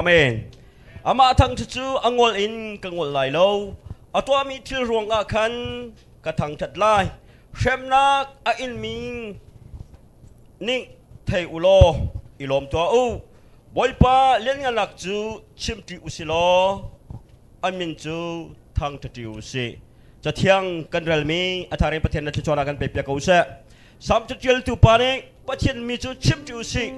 Amen. Amah thangṭhat cu a ngol in ka ngol lai lo. A tuahmi thil ruangah khan ka thangṭhat lai. Hremnak a inmi nih thei u law i lawm tuah u. Bawipa lianngannak cu chimṭi u si law a min cu thangṭhat u sih. Cathiang kan relmi a thar in Pathian na thluachuahnak kan pek piak ko seh. Salm caṭialtu pa nih Pathian mi cu chimṭi u sih,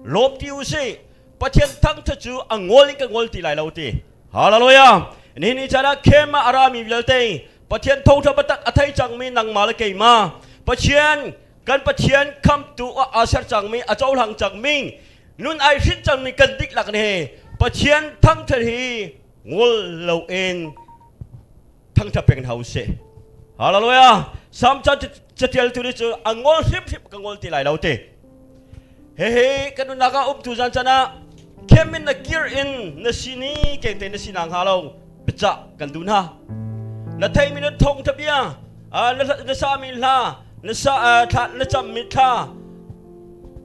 lawmṭi u sih, Pathian thangṭhat cu a ngol in ka ngol ti lai lo ti. Hallelujah! Nihin ni caan ah khem ah a rami vialte Pathian thawngṭha biatak a thei cangmi nangmah le keimah Pathian kan Pathian khamtu ah aa ser cangmi a cohlang cangmi nun ai hrin cangmi kan diklak nih Pathian thangṭhat hi ngol loin thangṭhat peng hna usih. Hallelujah! Salm catialtu nih cu a ngol hrimhrim ka ngol ti lai lo ti. Hihi kan nunnak ah umtu zan can ah khem in na kir in na sini kengte na si na hnga lo biacah kan duh hna. Na theimi na thong bia na sami hla na sa thla na cammi thla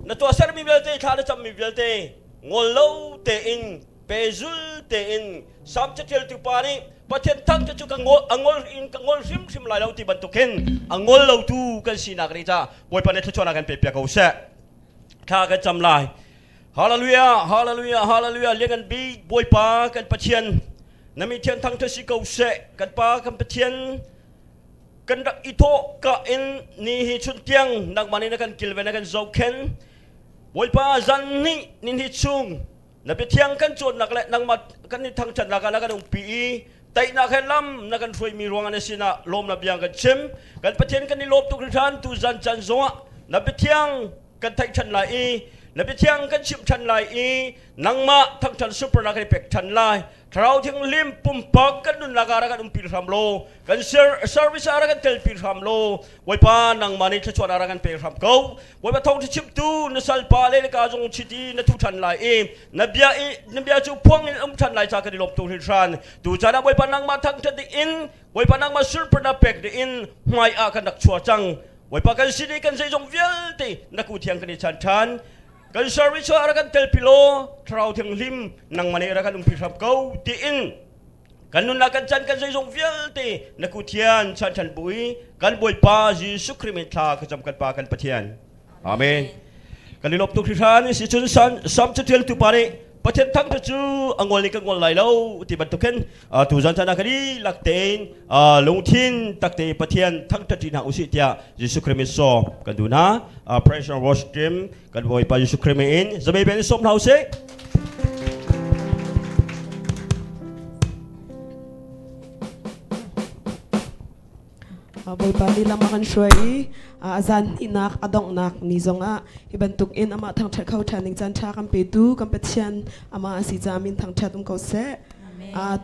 na tuahsermi vialte thla na cammi vialte ngol lo tein pezul tein Salm caṭialtu pa nih Pathian thang cu ka ngol a ngol in ka ngol hrimhrim lai lo ti bantukin a ngol lotu kan sinak nih ca Bawipa nih thluachuahnak kan pe piak ko seh. Thla kan cam lai. Hallelujah, hallelujah, hallelujah. Lian bik Bawipa kan Pathian na mi thian thang si ko seh. Kan pa kan Pathian kan rak i thawh ka in ni hi chun tiang nangmah nih na kan kilven na kan zohkhen. Bawipa zan nih nin hi chung Na biathiang kan cawnnak le nangmah kan i thangṭhatnak ah na kan umpi i teinak he lam na kan hruaimi ruangah na sinah lawmnak bia kan chim. Kan Pathian kan i lawm tuk hringhran tuzan caan zongah na biathiang kan theih ṭhan lai i na biathiang kan chimh ṭhan lai i nangmah thangṭhan supernak kan i pek ṭhan lai. Thlarau Thianghlim pumpak kan nunnak ah rak kan umpi hram law kan service ah rak kan telpi hram law Bawipa nangmah nih thluachuahnak rak kan pe hram ko. Bawipa thawngṭha chimtu na salpa le na ka zong chiti na thu ṭhan lai i na bia i na bia cu phuang in um ṭhan lai ca kan i lawm tuk hringhran. Tu caan ah Bawipa nangmah thangṭhat ding in Bawipa nangmah sunparnak pek ding in hmai ah kan rak chuah cang. Bawipa kan sin i kan zeizong vialte na ku thiang kan i chan ṭhan. Kan service ah rak kan telpi law Thlarau Thianghlim nangmah nih rak kan umpi hram ko tiin kan nunnak kan chan kan zeizong vialte na kuthian chan chan bui kan Bawipa Jesuh Khrih min thla ka cam kan Pa kan Pathian. Amen. Kan i lawm tuk hringhran si cun Sam catialtu pa nih Pathian thang cu a ngol in ka ngol lai lo ti bantuk khin tu zan chan ah kan i lak tein lungthin takte Pathian thangṭhat ṭi hna usih tiah Jesuh Khrih min sawm kan duh hna. Praise and worship team kan Bawipa Jesuh Khrih min in zamei ben sawm hna usih. Bawipa nih lam a kan hruai i a zan hnihnak a donghnak ni zongah hi bantuk in amah thangṭhat kho ṭhan ding caan ṭha kan petu kan Pathian amah a si caah min thangṭhat um ko seh.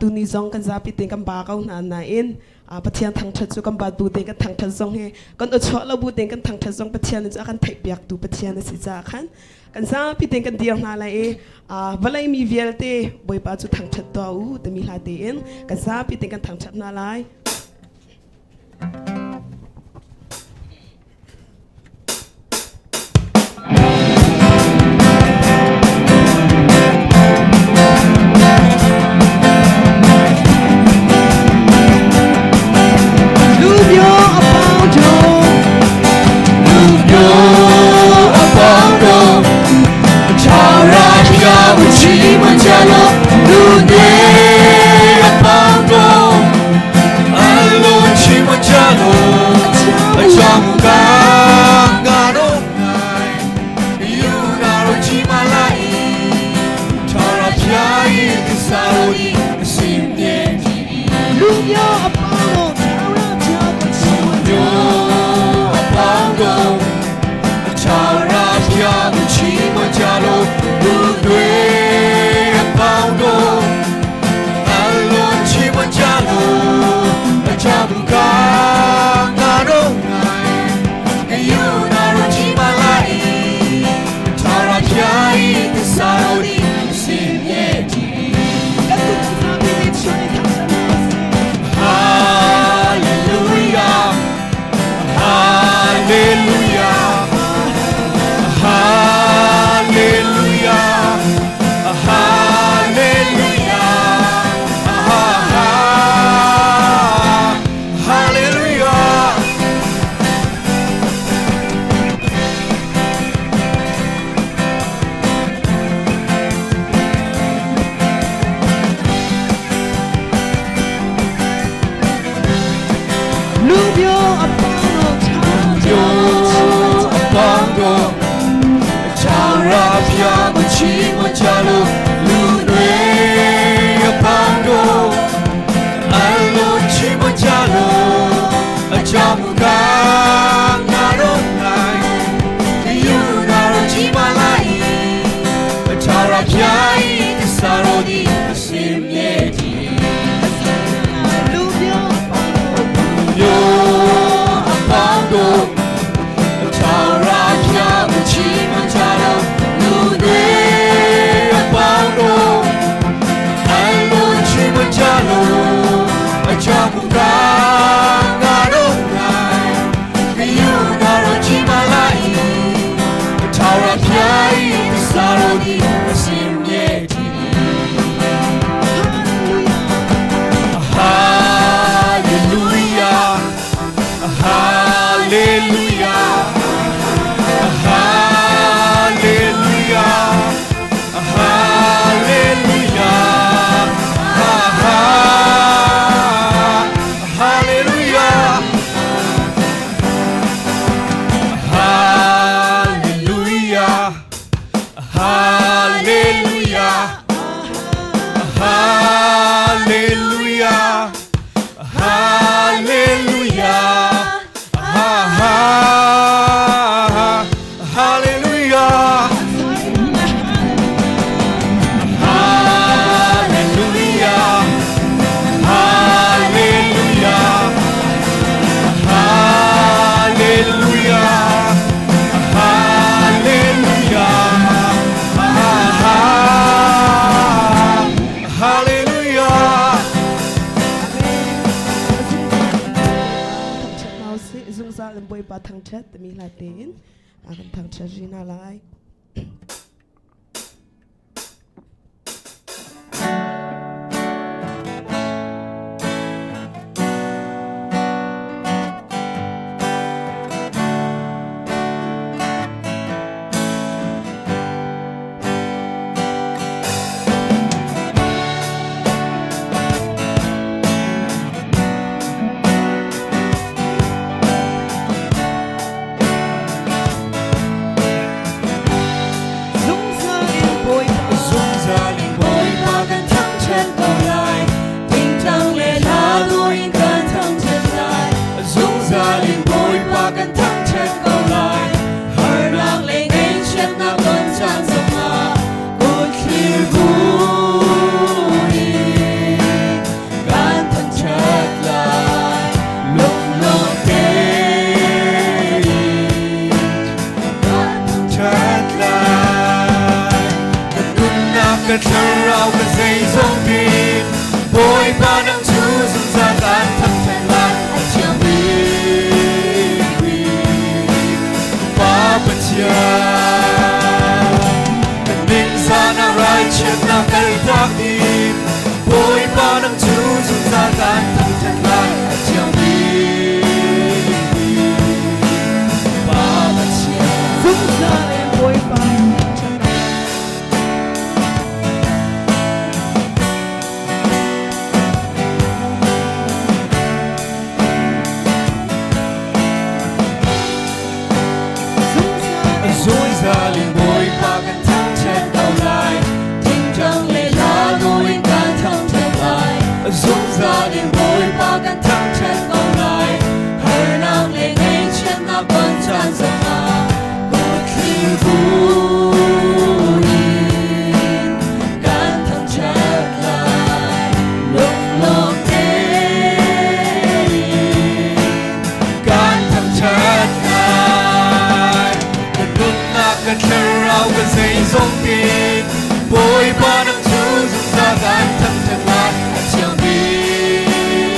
Tuni zong kan zapi tein kan ba ko hna nain Pathian thangṭhat cu kan bat bu tein kan thangṭhat zong hi kan awchuah lo bu tein kan thangṭhat zong Pathian cu a kan theihpiaktu Pathian a si caah khan kan zapi tein kan dir hna lai i vawlei mi vialte Bawipa cu thangṭhat tuah u timi hla tein kan zapi tein kan thangṭhat hna lai. Bawipa thangṭhat timi hla tein a kan thangṭhat rih hna lai. Zungzal in Bawipa Zungzal in Bawipa kan thangṭhat ko lai. Tingtang le hla in kan thangṭhat lai. Zungzal in Bawipa kan thangṭhat ko lai. Harnak le ngaihchiatnak ton caan zongah kut thlir buin kan thangṭhat lai. Lunglawm tein kan thangṭhat lai. Kan nunnak, kan thlarau, kan zeizong tin Bawipa nang cu zungzal kan thangṭhat lai. A thiang bikmi Pa Pathian. Kan ningzahnak ralchiatnak kaltak ding Bawipa nang cu zungzal kan thangṭhat lai. A thiang bikmi Pa Pathian. Zungzal in Bawipa kan thangṭhat lai. Zungzal in Zungzal in Bawipa kan thangṭhat ko lai. Tingtang le hla in kan thangṭhat lai. Zungzal in Bawipa kan thangṭhat ko lai. Harnak le ngaihchiatnak ton caan zongah kut thlir buin kan thangṭhat lai. Lunglawm tein kan thangṭhat lai. Kan nunnak, kan thlarau, kan zeizong tin Bawipa nang cu zungzal kan thangṭhat lai. A thiang bikmi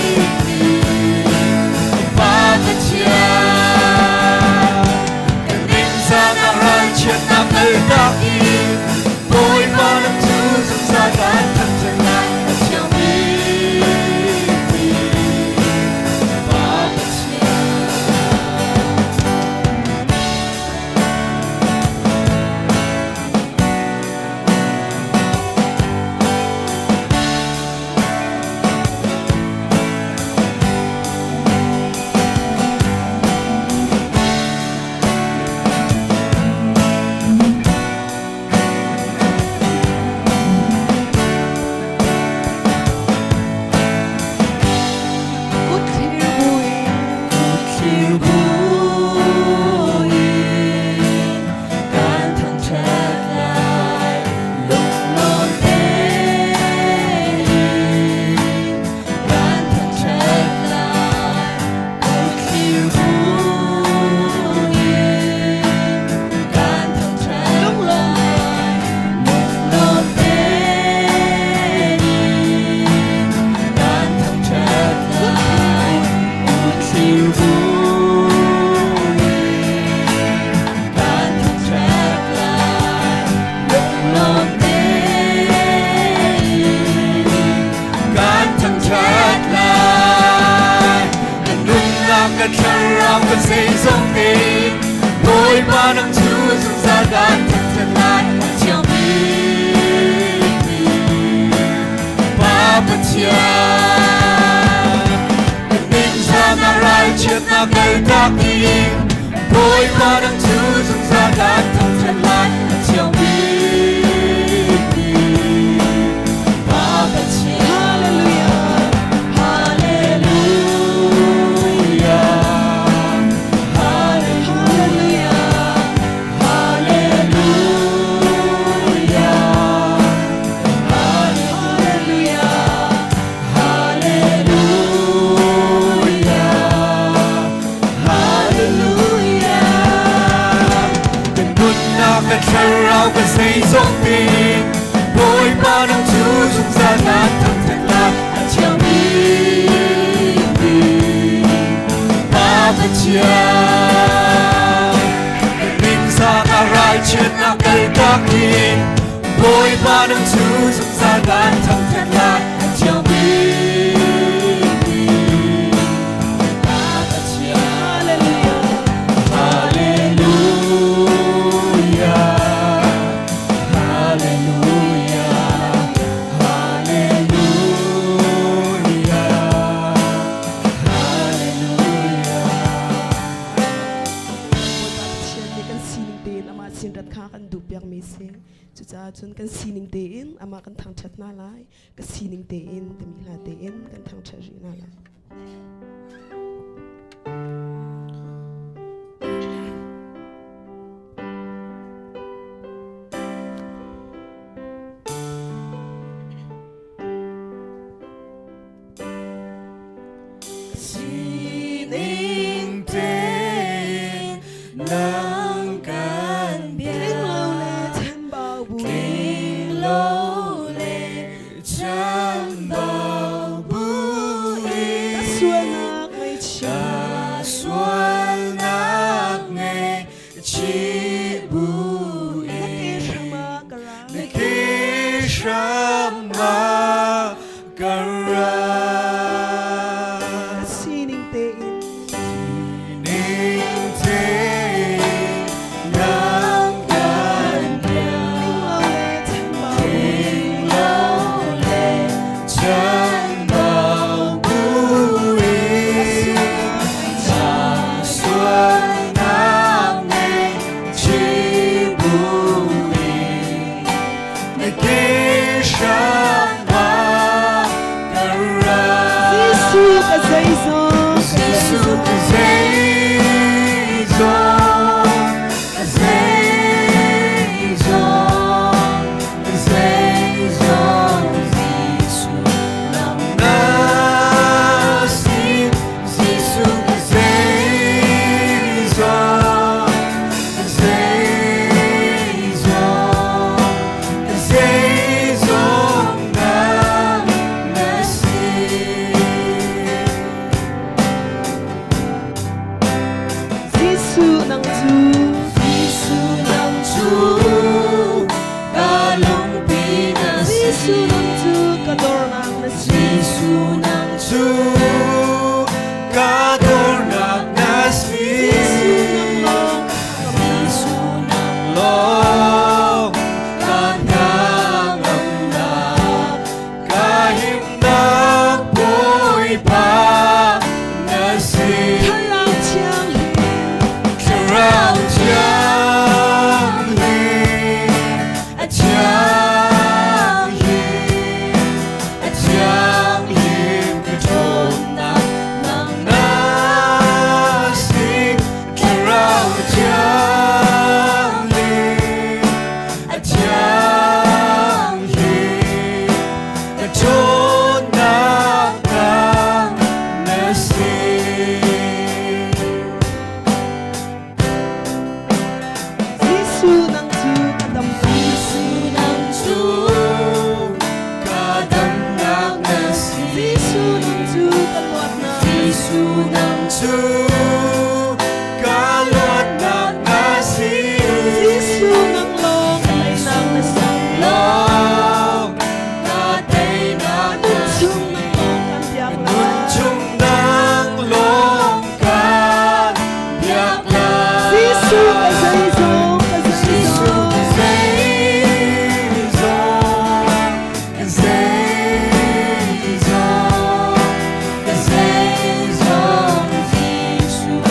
Pa Pathian. Kan ningzahnak ralchiatnak kaltak in Bawipa nang cu zungzal kan thangṭhat lai. A thiang bikmi Pa Pathian. Kut thlir buin Thlir buin kan thangṭhat lai. Lunglawm tein kan thangṭhat lai. Kut thlir buin kan thangṭhat lai. Lunglawm tein kan thangṭhat lai. Kut thlir buin kan thangṭhat lai. Lunglawm tein kan thangṭhat lai. Kan nunnak, kan thlarau, kan zeizong tin Bawipa nang cu zungzal kan thangṭhat lai. A thiang bikmi Pa Pathian. Kan ningzahnak ralchiatnak kaltak ding Bawipa nang cu zungzal kan thangṭhat lai. A thiang bikmi Pa Pathian. Hallelujah. Hallelujah. Hallelujah. Hallelujah. Hallelujah. Hallelujah. Hallelujah. Kan nunnak, kan thlarau, kan zeizong tin Bawipa nang cu zungzal kan thangṭhat lai. A thiang bikmi Pa Pathian. in Bawipa nang cu zungzal kan thangṭhat lai a thiang bik Hallelujah. Hallelujah. Hallelujah. Hallelujah. Bawipa Pathian nih kan sining tein amah sin rat kha kan duh piakmi si. Cucaah cun kan sining tein amah kan thangṭhat hna lai. Ka sining tein timi hla tein kan thangṭhat rih hna lai. Sining tein nang kan Tling bia lo le chambau bu Tling lo le chambau bu Ka in sualnak ngaihchih Ka sualnak ngaihchih bu Na ke in hram ah ka ra Na ke hram ah ka ra Ka sining tein Ning tein nang kan bia Tling lo le chambau bu in Tling lo le chambau bu in Ka sualnak Ka sualnak ngaihchih bu in Na ke hram ah ka ra Jesuh ka zeizong ka Jesuh ka zeizong ka zeizong ka zeizong Jesuh nang na si Jesuh ka zeizong ka zeizong ka zeizong nang na si. Jesuh nang cu Jesuh nang cu ka lungpi na si. Jesuh nang cu ka dornak na si Jesuh nang cu ka dornak na si. Jesuh nang lawng Jesuh nang lawng ka hnangamnak, ka himnak Bawipa na si. Thlarau Thianghlim Thlarau Thianghlim, a Thianghlim, a Thianghlim ka ṭhawnnak nang na si. Thlarau Thianghlim, a Thianghlim, ka ṭhawnnak nang na si. Jesuh nang cu ka damnak Jesuh nang cu ka damnak na si. Jesuh nang cu ka luatnak Jesuh nang cu ka luatnak na si. Jesuh nang lawng ka teinak na si Lawng ka teinak Nun na si. chung nang lawng kan biak Nun lai chung nang lawng kan biak lai. Jesuh ka zeizong ka Jesuh zeizong ka zeizong, ka zeizong, ka zeizong, Jesuh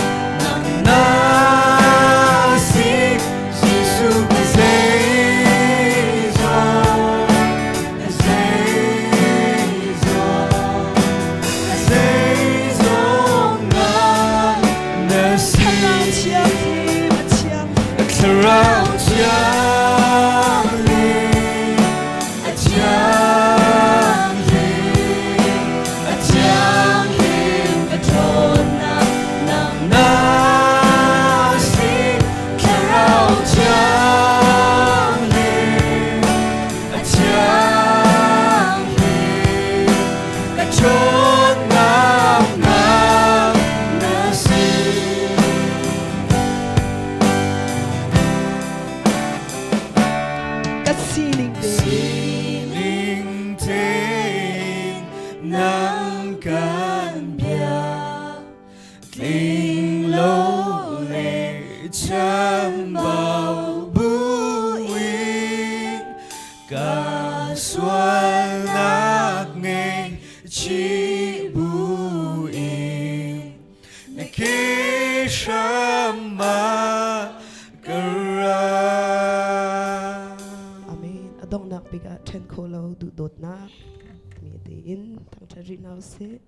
Hlame tein thangṭhat rih hna usih.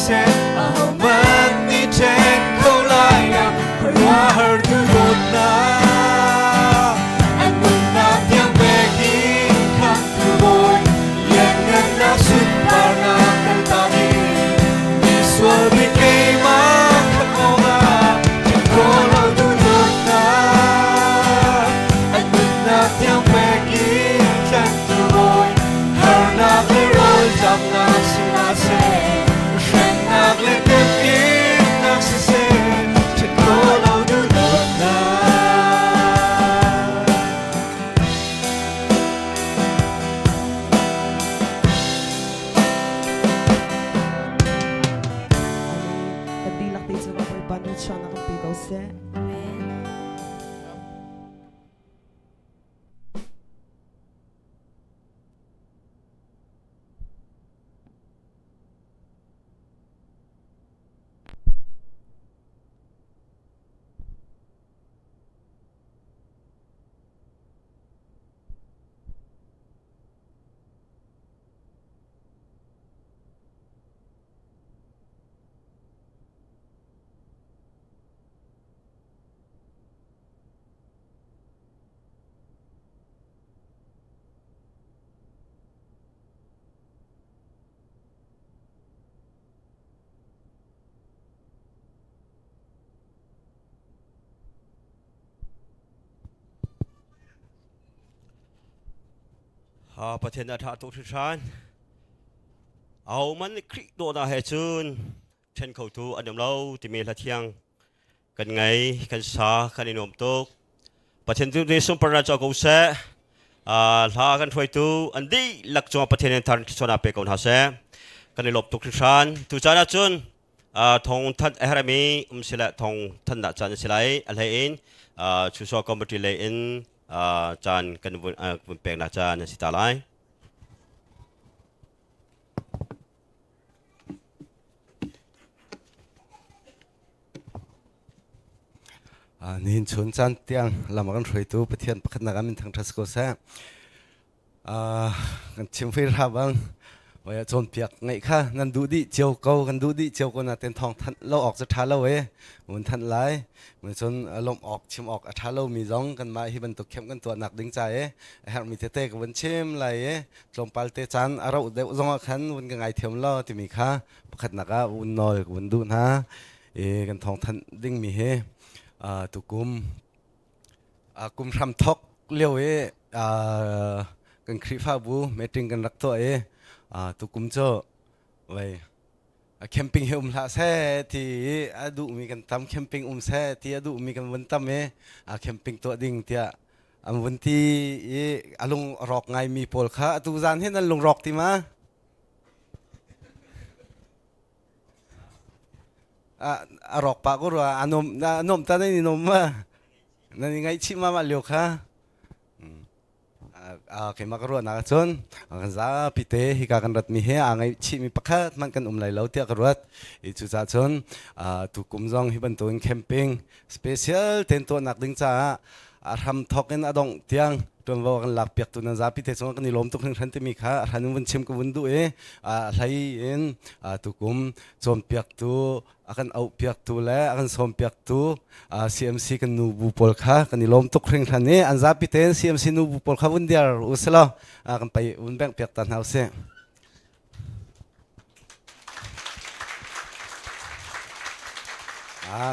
siseh ahohmanh nih ṭhen kho lai lo khuaruahhar tu dawtnak an nunnak tiang pek in khamhtu bawi lianngannak sunparnak kan tak i misual mi keimah khamh awkah ṭhen khawh lo tu dawtnak an nunnak tiang pek in tlanhtu bawi harnak le rawlṭamnak si hna seh hremnak le temhinnak siseh ṭhen khawh lo tu dawtnak. Kan dihlak te cungah Bawipa nih chuahnak kan pe ko seh. Pathian a ṭha tuk hringhran. Ahohmanh nih Khrih dawtnak he cun ṭhen khotu an um lo timi hla thiang kan ngei, kan sa, kan i nuam tuk. Pathian tu nih sunparnak co ko seh. Hla kan hruaitu an dihlak cungah Pathian in thar thluachuahnak pe ko hna seh. Kan i lawm tuk hringhran. Tu caan ah cun thong thanh a herhmi um sile thong thannak caan a si lai. A hlei in Chusua Committee lei in caan kan vun peknak caan a si ta lai. Nihin chun caan tiang lam a kan hruaitu Pathian pakhatnak ah min thangṭhat si ko seh. Kan chim fei hra bang voi ah cawnpiak ngaih kha nan duh dih cio ko kan duh dih cio ko nain thawng thanh lo awk cu ṭha lo e mun thanh lai mun cun lawmh awk chim awk a ṭha lomi zong kanmah hi bantuk khem kan tuahnak ding ca e a herhmi tete ka vun chim lai e tlawmpal te caan a rauh deuh zong ah khan vun ka ngaithiam lo timi kha pakhatnak ah vun nawl ka vun duh hna i kan thawng thanh dingmi hi tukum kum hram thok lio i kan Khrihfabu meeting kan rak tuah i tukum cu vai camping hi um hlah seh ti i a duhmi kan tam camping um seh ti a duhmi kan vun tam i camping tuah ding tiah an vun ti i a lung rawk ngaimi pawl kha atu zan hin an lung rawk ti ma A rawk pah ko rua a nom a nom ta nan i nom ma nan i ngaihchih ma mah lio kha keimah ka ruahnak ahcun kan zapi te hika kan ratmi he aa ngaihchihmi pakhat hmanh kan um lai lo tiah ka ruat i cucaah cun tukum zong hi bantukin camping special ten tuahnak ding caah a hram thawk in a dongh tiang ṭuanvo kan lakpiaktu nan zapi te cungah kan i lawm tuk hringhran timi kha a hran in vun chim ka vun duh i a hlei in tukum cawnpiaktu a kan auhpiaktu le a kan sawmpiaktu CMC kan nubu pawl kha kan i lawm tuk hringhran i an zapi tein CMC nubu pawl kha vun diar u silaw kan pei vun bengh piak ta hna usih.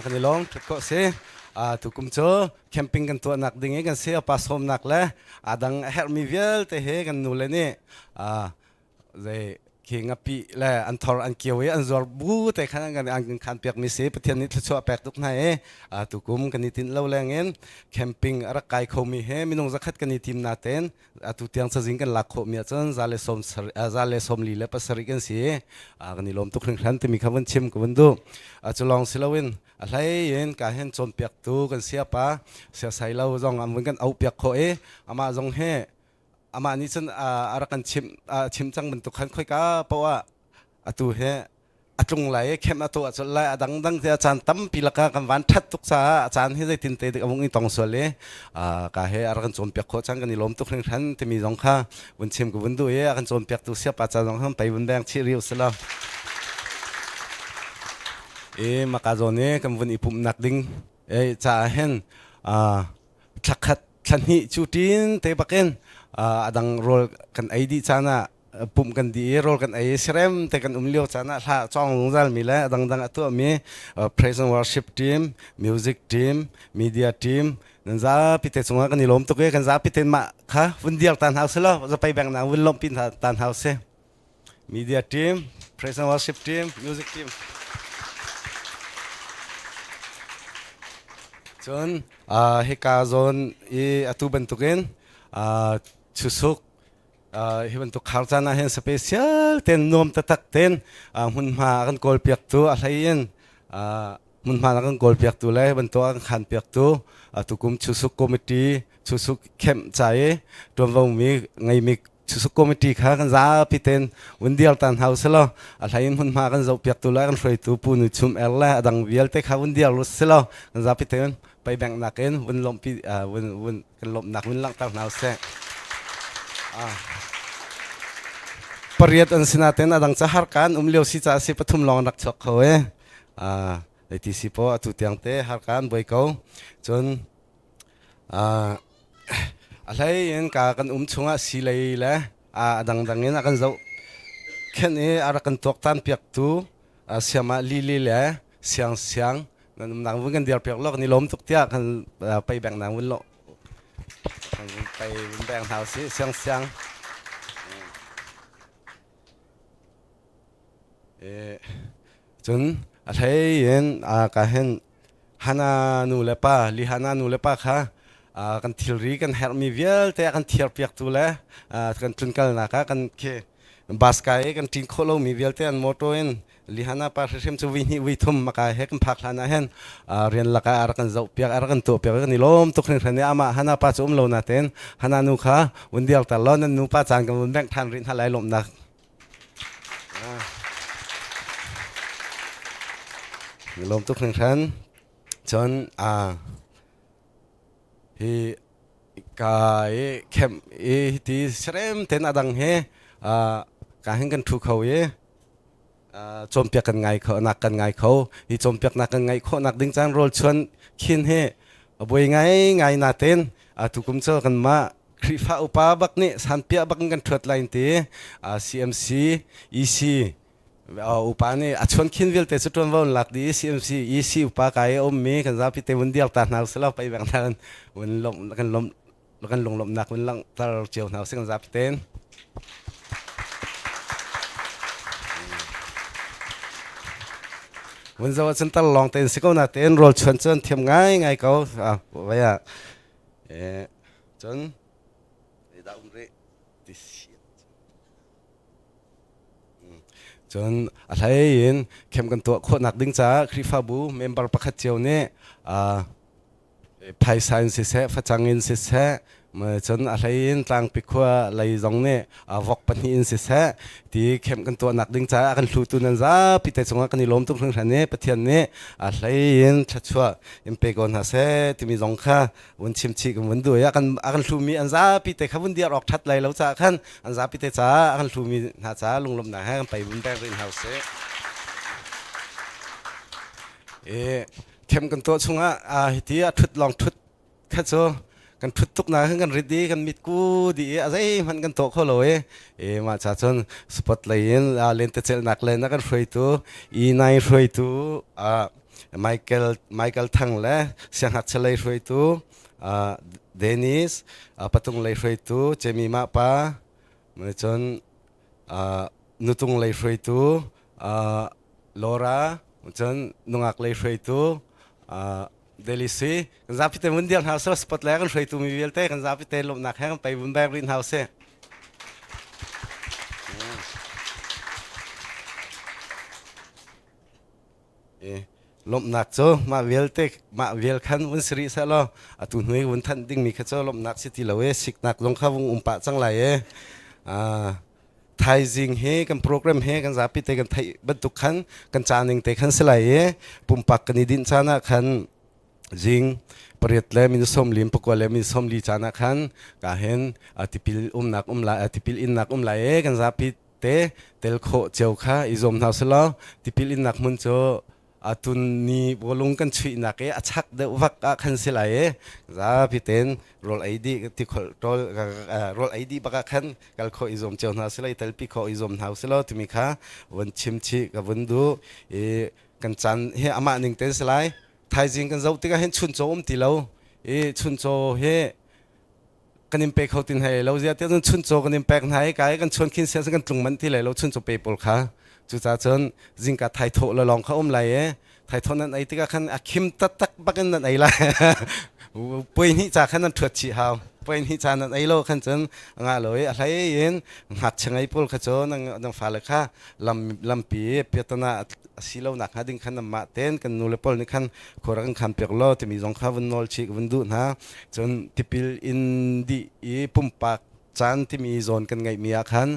Kan i lawm ṭhat khawh si. Tukum cu camping kan tuahnak ding i kan si pa sawmnak le a dang a herhmi vialte he kan nule nih zei khi ngapi le an thor an kio i an zuar bu te khan an kan khan piakmi si Pathian nih thluachuah pek tuk hna i tukum kan i tinh lo leng in camping a rak kai khomi he minung zakhat kan i tim natein atu tiang cazin kan lak khawhmi ahcun 147 kan si kan i lawm tuk hringhran timi kha vun chim ka vun duh. Cu lawng si loin a hlei in ka hen cawnpiaktu kan siapa siasai lo zong an vun kan auhpiak khawh i amah zong he amah nih cun a rak kan chim chim cang bantuk khan khoika poah atu he a tlung lai i khem a tuah colh lai. A dangdang te a caan tampi laka kan van ṭhat tuk caah a caan hi zeitin te dik a vung i tong sual i ka he a rak kan cawnpiak khawh cang kan i lawm tuk hringhran timi zong kha vun chim ka vun duh i a kan cawnpiaktu siapa ca zong khan pei vun beng chih riu si lo. I maka zawn i kan vun i pumhnak ding caah hin thlakhat thlahnih cu ṭin te bakin a dang rawl kan ei dih caan ah pumh kan dih i rawl kan ei i serem te kan um lio caan ah hla cawng zungzal mi le a dangdang a tuahmi praise and worship team, music team, media team nan zapi te cungah kan i lawm tuk i kan zapi ten mah kha vun diar ta hna usih law zapei beng na vun lawmhpi ta hna usih. Media team, praise and worship team, music team. Cun hika zawn i atu bantukin chusuk hi bantuk khar caan ah hin special ten nuam taktak ten hmunhma a kan kawl piaktu a hlei in hmunhma a kan kawl piaktu le hi bantuk a kan khan piaktu tukum chusuk committee chusuk camp ca i ṭuanvo mi ngeimi chusuk committee kha kan zapi ten vun diar tan hau selaw a hlei in hmunhma kan zoh piaktu le kan hruaitu pu nu chum er le a dang vialte kha vun diar lu selaw kan zapi ten pei bank nakin vun lawmhpi vun vun kan lawmhnak vun langhter hna usih. Pariat an sinaten adang ca har kan um lio si ca si pathum lawng rak chuak kho e. ATC po atu tiang te har kan boi ko. Cun a hlei in ka kan um chungah si lei le a dangdang in a kan zoh khen i a rak kan tuaktan piaktu siama lili le siang siang nan umnak vun kan dir piak lo kan i lawm tuk tiah kan pei beng nang vun lo kan pei vun beng hna usih siang siang cun a hlei in ka hin hana nu le pa li hana nu le pa kha kan thilri kan herhmi vialte a kan thiar piaktu le kan tlunkalnak ah kan khi bus kai i kan ṭin khawh lomi vialte an motor in Lihana pa hrimhrim cu vui hnih vui thum maka he kan phak hlan ah hin rian lakah a rak kan zoh piak a rak kan tuah piak kan i lawm tuk hringhran i amah Hana pa cu um lo natein Hana nu kha vun diar ter law nan nu pa caan kan vun bengh ṭhan rih hna lai lawmhnak lawm tuk hringhran cun hi ka i khem i hiti serem ten adang he ka hin kan thu kho i cawnpiak kan ngai kho nak kan ngai kho hi cawnpiaknak kan ngaih khawhnak ding caan rawl chuan khin hi buai ngai ngai natein tukum cu kanmah Khrihfa upa bak nih sanpiah bak in kan ṭhuat lai ti CMC EC upa nih a chuan khin vialte cu ṭuanvo an lak dih CMC EC upa kai a ummi kan zapi te vun diar ta hna usih law pei bang hna vun lawmh kan lawmh kan lunglawmhnak vun langhter cio hna usih kan zapi tein. Vun zo ahcun tar lawng tein si ko na tein rawl chuan cun thiam ngai ngai ko. Vai ah cun dah um rih ti Cun a hlei in khem kan tuah khawhnak ding caah Khrihfabu member pakhat cio nih phaisa in siseh, facang in siseh, cun a hlei in tlangpi khua lei zong nih vok pahnih in siseh, ti khem kan tuahnak ding caah a kan hlutu nan zapi te cungah kan i lawm tuk hringhran i Pathian nih a hlei in thluachuah in pe ko hna seh timi zong kha vun chim chih kan vun duh i a kan a kan hlumi an zapi te kha vun diar awk ṭhat lai lo caah khan an zapi te caah a kan hlumi hna caah lunglawmhnak he kan pei vun pek rih hna usih. I Khem kan tuah chungah hiti a ṭhut lawng ṭhut kha cu kan ṭhut tuk na kan rit i kan mitku dih i a zeihmanh kan tuah kho lo i e mah cha cun spot lei in lentecelhnak le na kan hruaitu E9 hruaitu Michael Michael Thang le siangngakchia lei hruaitu Dennis patung lei hruaitu Jamie Mah pa cun nutung lei hruaitu Laura cun nungak lei hruaitu Delisi kan zapi te mun dial hna usih spot le kan hruaitu mi vialte kan zapi te lawmhnak he kan pei vun bek rih hna usih. Lawmhnak cu mah vialte mah vial khan vun si rih seh law atu hnu i vun thanh dingmi kha cu lawmhnak si ti lo i siknak zong kha vung um pah cang lai i thaizing hi kan program he kan zapi te kan theih bantuk khan kan ca ning te khan si lai i pumpak kan i dinh caan ah khan zing pariat le min som lim pakua le min som li caan ah khan ka hin tipil umnak um lai tipil innak um lai e kan zapi te tel khawh cio kha i zuam hna usih law tipil innak hmun cu. Atun ni bawlung kan chuihnak i a chak deuh vak ah khan si lai i zapi tein rawl ei dih ti khol ṭawl rawl ei dih bak ah khan kal khawh i zuam cio hna sila i telpi khawh i zuam hna usih timi kha vun chim chih ka vun duh i kan caan hi amah ning tein si lai. Thaizing kan zoh tikah hin chuncaw um ti lo i chuncaw hi kan in pe kho tin hai lo zia te cun chuncaw kan in pek hna i kai kan chuan khin sian kan tlung manh ti lai lo chuncaw pe pawl kha. Cucaah cun zingka thaithawh le lawng kha um lai i thaithawh nan ei tikah khan a khim taktak bakin nan ei lai. Puai hnih ca khan nan ṭhuat chih hau. Puai hnih ca nan ei lo khan cun a ngah lo i a hlei in ngakchia ngei pawl kha cu nang fale kha lam lampi piatana a si lo nak hnga ding khan mah ten kan nu le pawl nih khan khua rak kan khan piak law timi zong kha vun nawl chih vun duh hna. Cun tipil in dih i pumpak caan timi zawn kan ngeihmi ah khan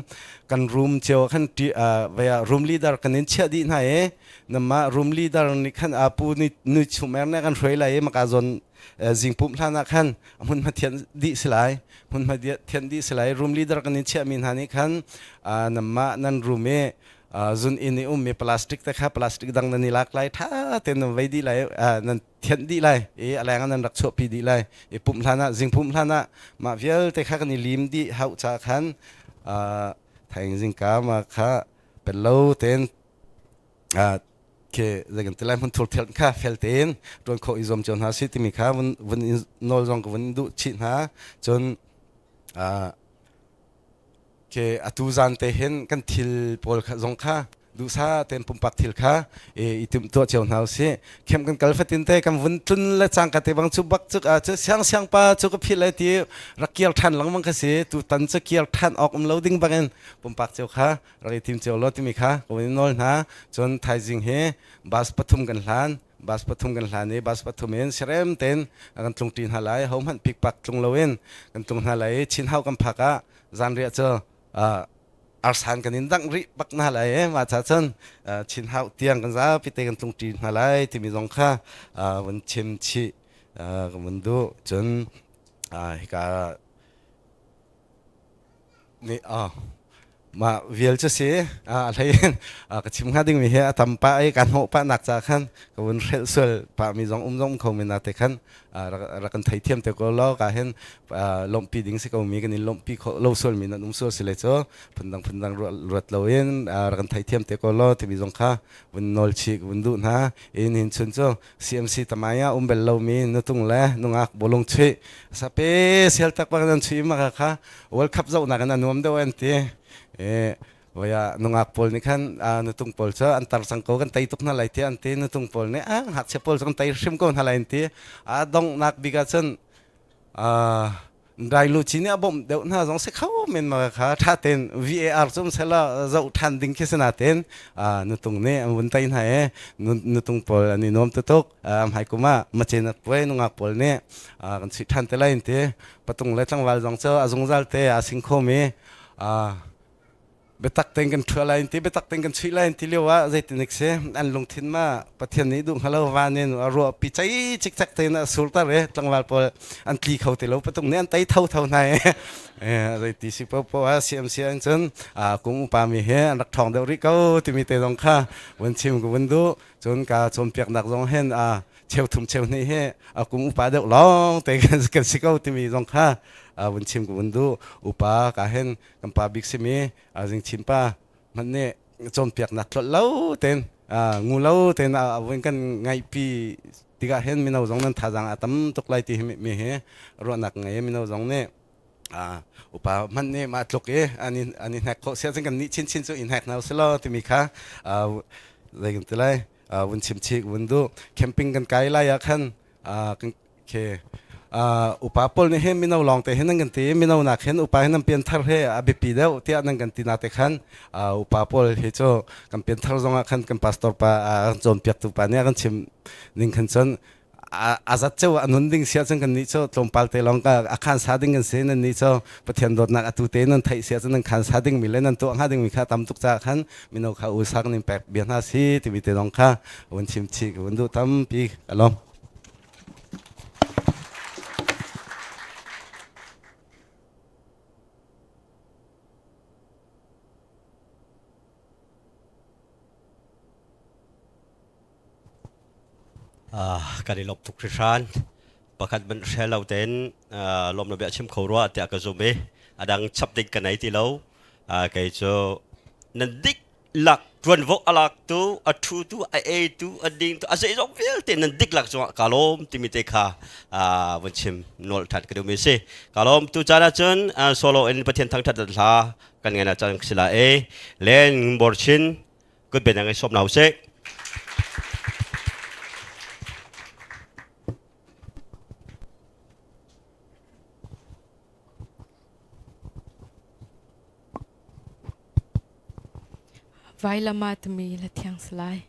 kan room cio khan vaya room leader kan in chiah dih hna i namah room leader nih khan apu ni nu chumer ne kan hruai lai i maka zawn zing pumh hlan ah khan hmun hma thian dih si lai, hmun hma thian dih si lai. Room leader kan in chiahmi hna nih khan namah nan room i zun inn i ummi plastic te kha plastic dang nan i lak lai, tha tein nan vei dih lai, nan thianh dih lai i a leng ah nan rak chuahpi dih lai i pumh hlan ah, zing pumh hlan ah mah vialte kha kan i lim dih hauh ca khan thaing zingka ma kha pello tein ke zei kan ti lai, hmun thur thel kha fel tein tuan khawh i zuam cio hna si timi kha vun vun nawl zong ka vun duh chih hna. Cun ke atu zan te hin kan thil pawl kha zong kha duhsa tein pumpak thil kha i timh tuah cio hna usih. Khem kan kal fatin te kan vun tlun le cangka te bang cu bak cuk a cu siang siang pa cu ka phil lai ti rak kiar than lengmang kha si. Tu tan cu kiar than awk um lo ding bangin pumpak cio kha rak i tim cio lo timi kha ka vun nawl hna. Cun thaizing hi bus pathum kan hlan, bus pathum kan hlan i bus pathum in serem tein kan tlungṭi hna lai, hohmanh pikpak tlung loin kan tlung hna lai i Chinhau kan phak ah zanriah cu arsan kan in dangh rih bak hna lai i mah ca cun Chinhau tiang kan zapi te kan tlungṭi hna lai timi zong kha vun chim chih ka vun duh. Cun hika nih mah vial cu si a hlei in ka chim hnga dingmi hi a tam pah i ka hnawh pah nak ca khan ka vun hrelh sual pah mi zong um zong kho mi na te khan rak kan theithiam te ko law. Ka hin lawmhpi ding si ko mi kan in lawmhpi kho lo sual mi nan um sual si le cu phundang phundang ruat lo in rak kan theithiam te ko law timi zong kha vun nawl chih vun duh hna. In hin chun cu CMC tamaya um bel lo mi nutung le nungak bolung chuih sape sel tak bang nan chuih ma kha World Cup zoh nak in a nuam deuh an ti e. Voia nungak pawl nih khan nutung pawl cu an tar cang ko, kan tei tuk hna lai ti an ti. Nutung pawl nih a ngakchia pawl cu kan tei hrim ko hna lai an ti. A donghnak bik ah cun Dai Lu Ci nih a bawmh deuh hna zong si kho men ma kha tha tein VAR cu um sela zoh than ding khi si natin nutung nih an vun tei hna i nutung pawl an i nuam tuk. Hmai kum ah macenat puai nungak pawl nih kan chuih than te lai an ti. Patung le tlangval zong cu a zungzal te aa sing khomi biatak tein kan ṭhua lai ti, biatak tein kan chuih lai ti lio ah zeitinik si an lungthin ma Pathian nih duh hnga van in a ruah pi cei cikcek tein a surter i tlangval pawl an tli kho ti lo, patung nih an tei tho tho hna i zeiti si popo ah CMC an cun kum upa mi he an rak ṭhawng deuh rih ko timi te zong kha vun chim ka vun duh. Cun ka cawnpiaknak zong hin a cheu thum cheu hnih hi a kum upa deuh lawng te kan si ko timi zong kha vun chim ka vun duh. Upa ka hin kan pa bik simi Zingchin pa hmanh nih cawnpiaknak tlolh lo tein, ngu lo tein a vun kan ngaihpi tikah hin mino zong nan thazaang a tam tuk lai ti hi mi hi ruahnak ngei. Mino zong nih upa hmanh nih mah tluk i an i hnek khawh sia cun kan nih chinchin cu i hnek hna usih timi kha zei kan ti lai, vun chim chih vun duh. Camping kan kai lai ah khan ke upa pawl nih hin mino lawng te hin nan kan ti, mino nak hin upa hin nan pianthar he a biapi deuh tiah nan kan ti na te khan upa pawl hi cu kan pianthar zong ah khan kan pastor pa cawnpiaktu pa nih a kan chim ning khan cun a zat ceu a nun ding sia cun kan nih cu tlawmpal te lawng ka a khan sa ding kan si. Nan nih cu Pathian dawtnak atu te nan theih sia cun nan khan sa ding mi le nan tuah hnga ding mi kha tam tuk ca khan mino kha u sak nin pek bia hna si timi te zong kha vun chim chih vun duh tampi alom. Kan i lawm tuk hringhran. Pakhat hmanh hre lo tein lawm na bia chim kho rua tiah ka zum i a dang chap ding ka nei ti lo. Kei cu nan dik lak tuanvo a lak tu a thu tu a ei tu a ding tu a zeizong vialte nan dik lak cungah ka lawm timi te kha vun chim nol that ka duh mi si. Ka lawm tu caan ahcun solo in Pathian thangthat hla kan ngai na cang sila e len borchin kut ben ngai som nau seh. Vailama timi la thiang salai.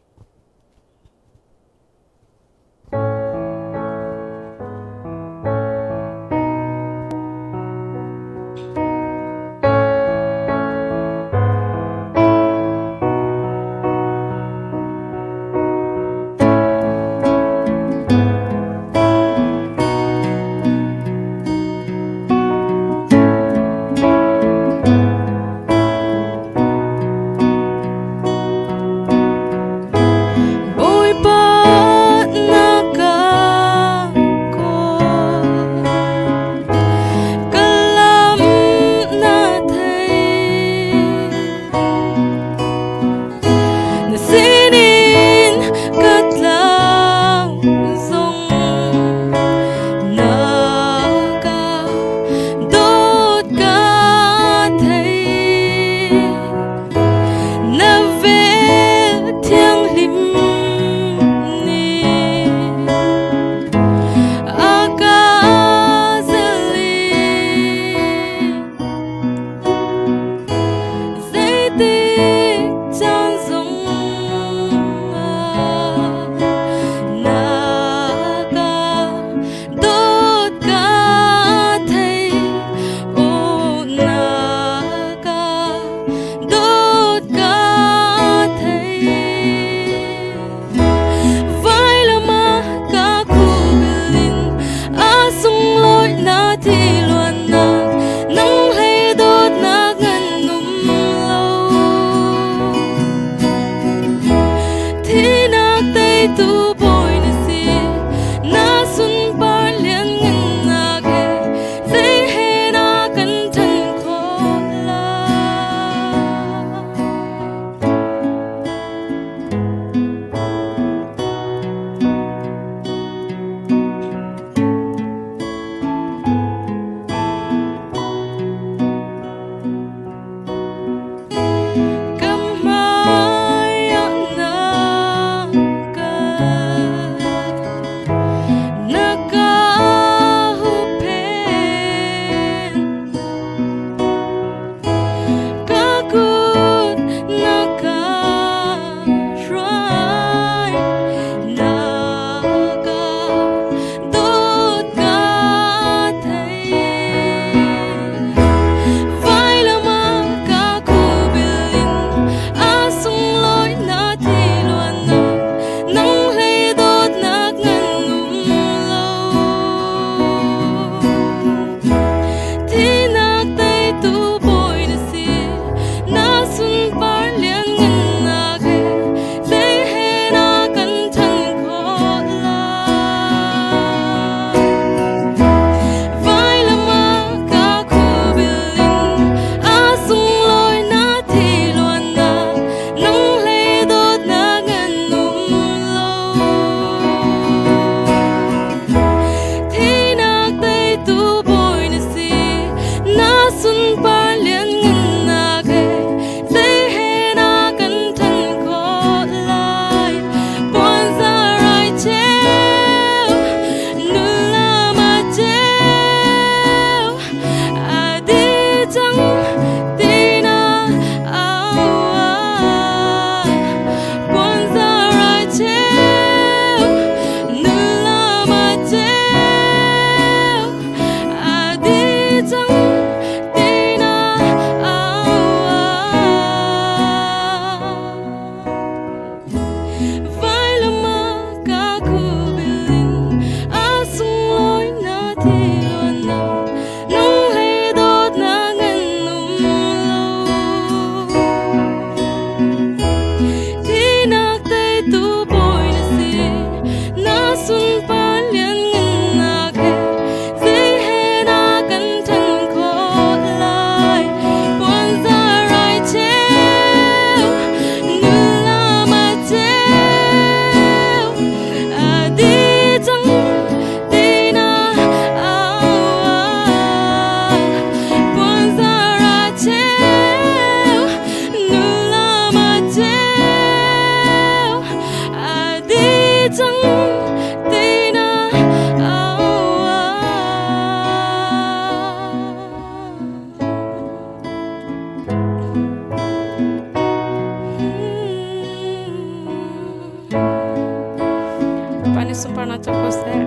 thangṭhat ko seh.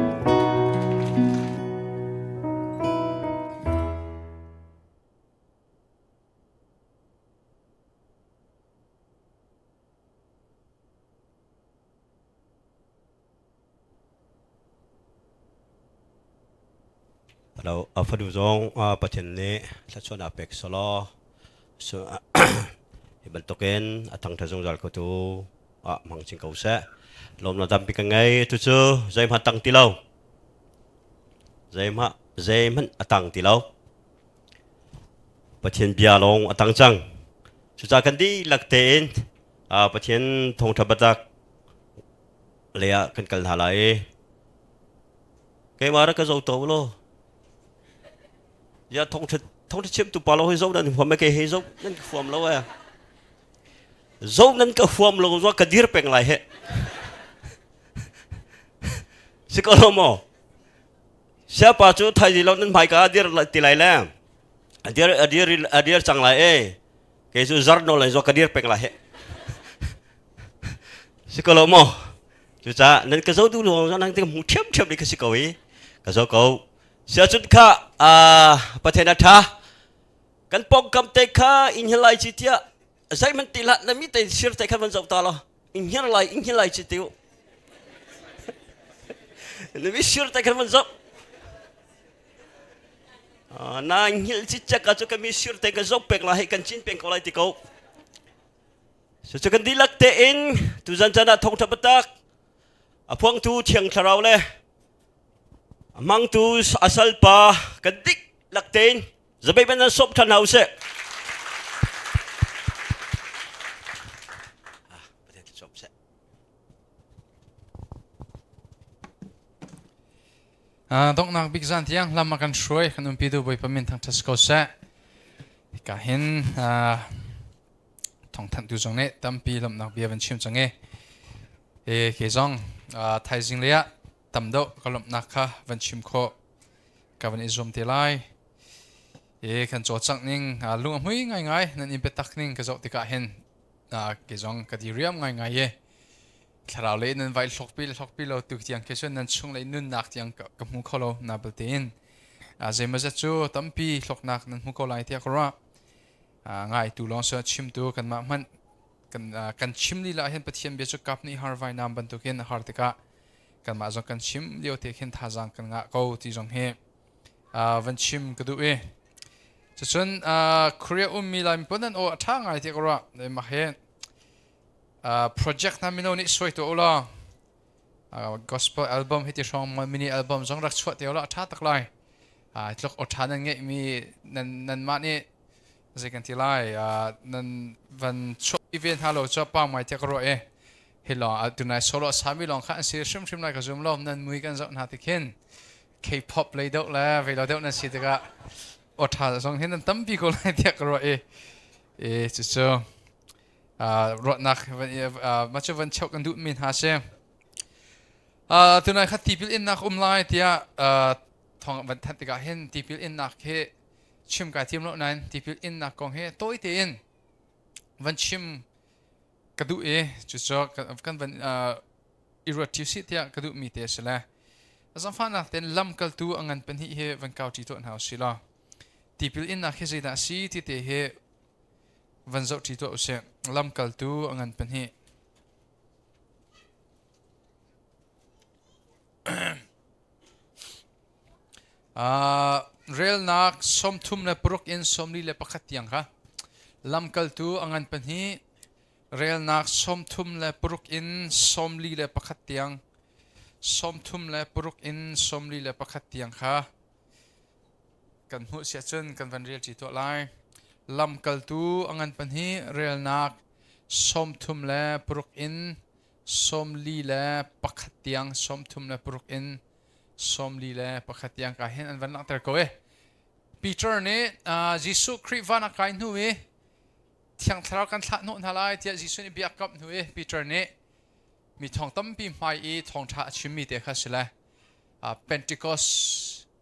Hello, a fanu zong Pathian nih thluachuahnak pek selaw so hi bantukin a thangṭhat zungzal ko tu ah hmang chin ko seh. Lawmnak tampi ka ngei. Tucu zeihmanh tang ti lo. Zeihmanh zeihmanh a tang ti lo. Pathian bia lawng a tang cang. Cucaah kan dihlak tein Pathian thawngṭha biatak lei ah kan kal hna lai i keimah rak ka zo to law ya thawngṭha thawngṭha chimtu pa lo hi zo nan huam ke he zo nan ka huam lo e zo nan ka huam lo zo ka dir peng lai he si ko lo maw siapa cu thai lo nan hmai ka dir ti lai le adir adir adir cang lai e kei cu zar no lai zo ka dir peng lai he si ko lo maw cucaah nan ka zo duh lo nan te hmu ṭhiam ṭhiam ka si ko i ka zo ko siacun kha Pathian a ṭha kan pawngkam te kha in hi lai ci tiah zeihmanh ti hlah na mi te sir te khan van zoh ta law in hir lai in hir lai ci tiu na mi sir te khan van zoh na hngilh cicek ah cu ka mi sir te ka zoh peng lai hei kan cin peng ko lai ti ko Cucu kan dihlak tein tuzan caan ah thawngṭha biatak a phuangtu Thiang Thlarau le a hmangtu a salpa kan dihlak tein zabeih ban sawm ṭhan hna usih. Donghnak bik zan tiang lam a kan hruai kan umpi tu Bawipa min thangṭhat si ko seh. Hika hin thawngthanhtu zong nih tampi lawmhnak bia van chim cang i e ke zong thaizing lei ah tam deuh ka lawmhnak kha van chim khawh ka van i zuam te lai. E kan cawlcangh ning lung a hmui ngaingai nan in biatak ning ka zoh tikah hin ke zong ka diriam ngaingai e thlarau lei nan vai hlokpi le hlokpi lo tu tiang khi cun nan chung lei nunnak tiang ka hmu kho lo na belte in zeimawzat cu tampi hloknak nan hmu ko lai tiah ka ruah. Ngai tu lawng so chimtu kanmah hmanh kan kan chim lila ah hin Pathian bia cu kap nih har vainam bantukin har tikah kanmah zong kan chim lio te khin thazaang kan ngah ko ti zong hi van chim ka duh i cucun Korea ummi Laimi pun an aw a ṭha ngai ti ka ruah. Mah hi project hna mino nih suai tuah u law gospel album hi ti hrawng mini album zong rak chuah te u law a ṭha tak lai. Tluk aw ṭha nan ngeihmi nan nanmah nih zei kan ti lai nan van chuah ve hna lo cu pa mai tiah ka ruah i hi lawng tunai solo sami lawng kha an si hrimhrim lai ka zum lo. Nan mui kan zoh hna ti khin K-pop lei deuh le vei lo deuh nan si tikah aw ṭha zong hin nan tampi ko lai tiah ka ruah i e cucu ruahnak mah cu van cheuh kan duhmi hna si. Tunai kha tipil innak um lai tiah thawng van thanh tikah hin tipil innak hi chim kai tim lo nain tipil innak kong hi tawi tein van chim ka duh i cucu kan van i ruat ṭi sih tiah ka duhmi te a si le zaangfahnak tein lamkaltu a ngan pahnih hi van kau ṭi tuah hna u sih law tipil innak hi zeidah a si ti te hi van zoh ṭi tuah u sih. Lamkaltu a ngan pahnih. Relnak 36 in 41 tiang kha lamkaltu a ngan pahnih. Relnak 36 in 41 tiang, 36 in 41 tiang kha kan hmuh siah cun kan van rel ṭi tuah lai. Lamkaltu a ngan pahnih relnak 36 in 41 tiang, 36 in 41 tiang ka hin an van langhter ko e. Peter nih Jesuh Khrih van a kai hnu i Thiang Thlarau kan thlah hnawh hna lai tiah Jesuh nih bia kamh hnu i Peter nih mi thong tampi hmai i thawngṭha a chimmi te kha si le Pentecost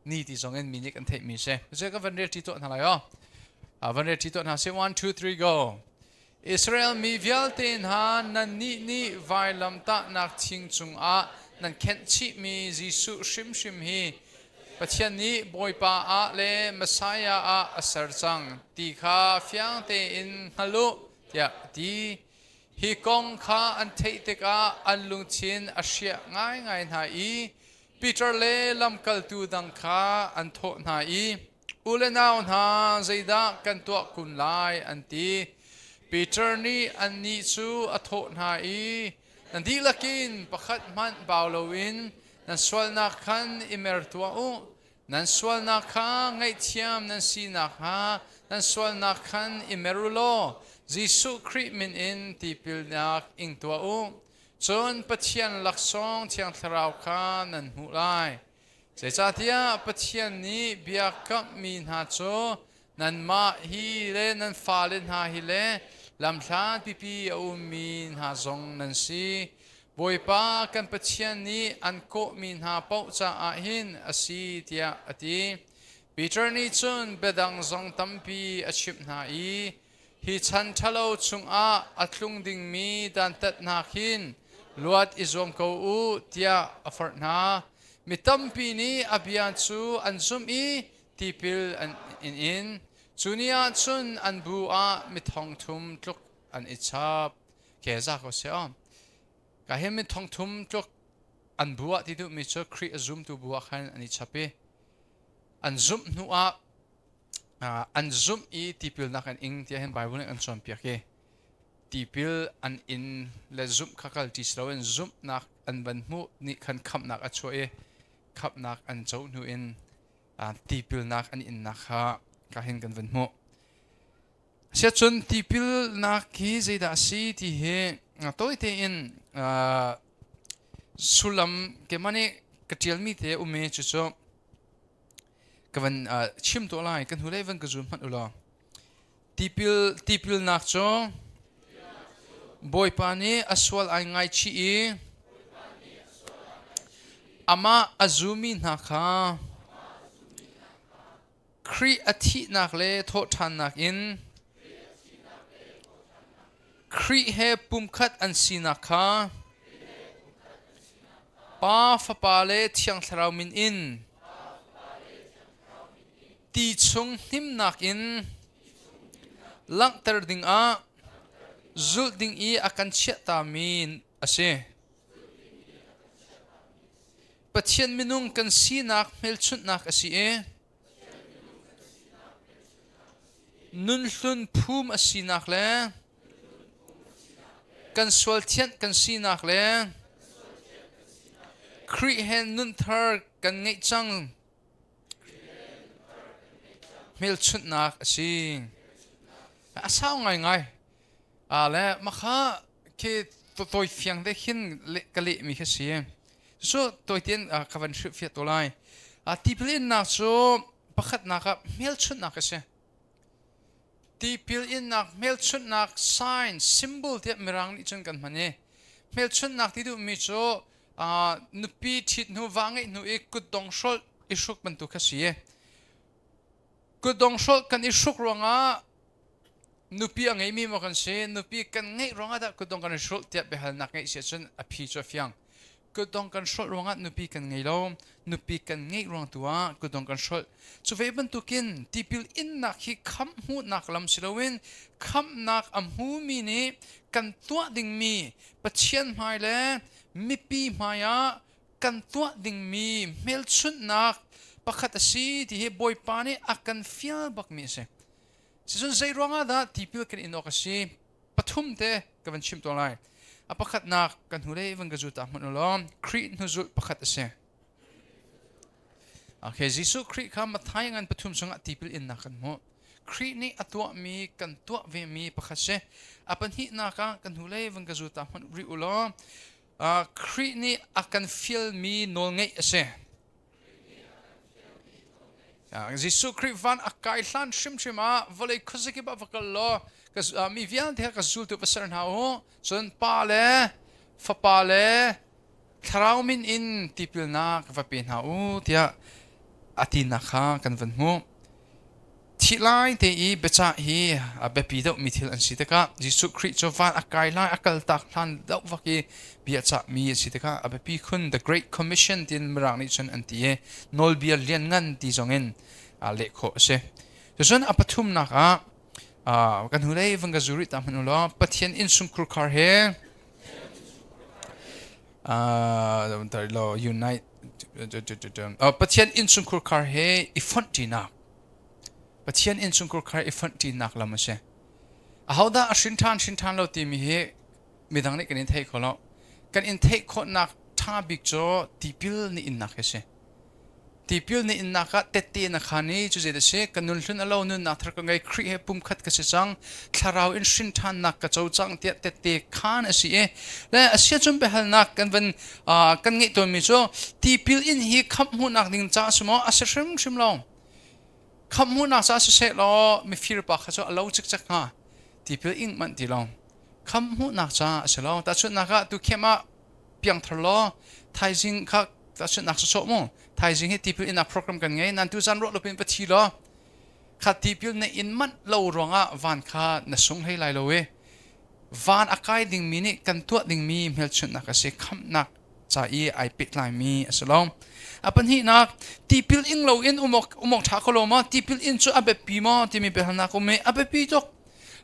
ni ti zong in mi nih kan theihmi si. Zei ka van rel ṭi tuah hna lai aw. Van rel ṭi tuah hna si. 1 2 3 go. Israel mi vialte hna, nannih nih vailamtahnak thing cungah nan khenh chihmi Jesuh hrimhrim hi Pathian nih Bawipa ah le Messiah ah a ser cang ti kha fiang tein hngal u tiah a ti. Hi kong kha an theih tikah an lungthin a hriah ngaingai hna i Peter le lamkaltu dang kha an thawh hna i, U le nau hna, zeidah kan tuah kun lai? an ti. Peter nih annih cu a thawh hna i, Nan dihlak in pakhat hmanh bau loin nan sualnak khan i mer tuah u. Nan sualnak kha ngaihthiam nan si nakhnga nan sualnak khan i mer u law Jesuh Khrih min in tipilnak ing tuah u. Cun Pathian laksawng Thiang Thlarau kha nan hmuh lai. Zeicahtiah Pathian nih biakammi hna cu nanmah hi le nan fale hna hi le lamhlat pipi a ummi hna zong nan si. Bawipa kan Pathian nih an kawhmi hna paoh caah hin a si tiah a ti. Peter nih cun biadang zong tampi a chimh hna i Hi chan ṭhalo chungah a tlung dingmi dantatnak hin luat i zuam ko u tiah a forh hna. Mi tampi nih a bia cu an zumh i tipil an in in. Cu ni ah cun an bu ah mi thong thum tluk an i chap. Ke za ko seh aw. Ka hin mi thong thum tluk an bu ah ti duhmi cu Khrih a zumtu bu ah khan an i chap i an zumh hnu ah an zumh i tipilnak an ing tiah hin Bible nih an cawnpiak i tipil an in le zumh kha kal ṭi si loin zumhnak an van hmuh nih khan khamhnak a chuah i khamhnak an co hnu in tipilnak an innak kha ka hin kan van hmuh. Siacun tipilnak hi zeidah a si ti hi tawi tein sullam keimah nih ka ṭialmi te um i cucu Ka van chim tuah lai, ka hnulei van ka zul hmanh u law. Tipil tipilnak cu Bawipa nih a sual ai ngaichih i amah a zumi hna kha Khrih a thihnak le thawhṭhannak in Khrih he pumkhat an sinak kha Pa, Fapa le Thiang Thlarau min in ti chung hnimnak in langhter dingah zulh ding i a kan chiahtami a si. Pathian minung kan sinak hmelchunhnak a si i Nunhlun phum a sinak le kan sual thianh kan sinak le Khrih he nunthar kan ngeih cang hmelchunhnak a si. A sau ngaingai. A le makha khi tawi fiang te khin ka lehmi khi si. Cu tawi tein ka van hrilhfiah to lai. Tipil innak cu pakhatnak ah hmelchunhnak a si. Tipil innak hmelchunhnak sign symbol tiah mirang nih cun kan hman i hmelchunhnak ti duhmi cu nupi ṭhit hnu va ngeih hnu i kutdong hrolh i hruk bantuk kha si. Kutdong hrolh kan i hruk ruangah nupi a ngeimi maw kan si nupi kan ngeih ruangah dah kutdong kan i hrolh tiah biahalnak ngeih si ahcun a phi cu a fiang kutdong kan hrolh ruangah nupi kan ngei lo nupi kan ngeih ruang tu ah kutdong kan hrolh cu ve bantukin tipil innak hi khamh hmuhnak lam si loin khamhnak a hmumi nih kan tuah dingmi Pathian hmai le mipi hmai ah kan tuah dingmi hmelchunhnak pakhat a si ti hi Bawipa nih a kan fial bakmi a si. Sicun zei ruangah dah tipil kan in awk a si? Pathum te ka van chim tuah lai. A pakhatnak kan hnulei van ka zul ta hmanh u law Khrih hnuzulh pakhat a si. Okay, Jesuh Khrih kha Matthai ngan pathum chungah tipil innak kan hmuh. Khrih nih a tuahmi kan tuah vemi pakhat si. A pahnihnak ah kan hnulei van ka zul ta hmanh rih u law Khrih nih a kan fialmi nawlngeih a si. Jesuh Khrih van a kai hlan hrimhrim ah vawlei khuazakip ah va kal law mi vialte kha ka zultu va ser hna u. Cun Pa le Fapa le Thlarau min in tipilnak va pe hna u tiah a tinak kha kan van hmuh. Thih lai te i biacah hi a biapi deuhmi thil an si tikah Jesuh Khrih cu van a kai lai a kaltak hlan deuh vak i biacahmi a si tikah a biapi khun. The Great Commission tin Mirang nih cun an ti i nawlbia lianngan ti zongin leh khawh a si. Cucun a pathumnak ah kan hnulei van ka zu rih ta hmanh u law Pathian innchungkhur khar he unite Pathian innchungkhur khar he i fonh ṭinak. Pathian innchungkhur khar i fonh ṭinak lam a si. Ahodah a hrin ṭhan hrin ṭhan lo timi hi midang nih kan in theih kho lo. Kan in theih khawhnak ṭha bik cu tipil na innak hi a si. Tipil na innak ah tette na khan i cu zei a si ka nun hlun a lo nunnak thar ka ngei Khrih he pumkhat ka si cang thlarau in hrin ṭhannak ka co cang tiah tette khan a si i le a sia cun biahalnak kan van kan ngeih tawnmi cu tipil in hi khamh hmuhnak ding ca a si maw? A si hrimhrim lo. Khamh hmuhnak ca siseh law mifir pa kha cu a lo cikcek hnga. Tipil ing manh ti lo. Khamh hmuhnak ca a si lo. Tahchunhnak ah tu khem ah piangthar law thaizing kha tahchunhnak sawsawh mu. Thaizing hi tipil innak program kan ngei. Nan tu zan ruah lopin va thi law kha tipil na in manh lo ruangah van kha na sung hlei lai lo i van a kai dingmi nih kan tuah dingmi hmelchunhnak a si. Khamhnak ca i ai pehtlaimi a si lo. A pahnihnak, tipil ing loin umawk umawk ṭha kho lo maw? Tipil in cu a biapi maw timi biahalnak um i a biapi tuk.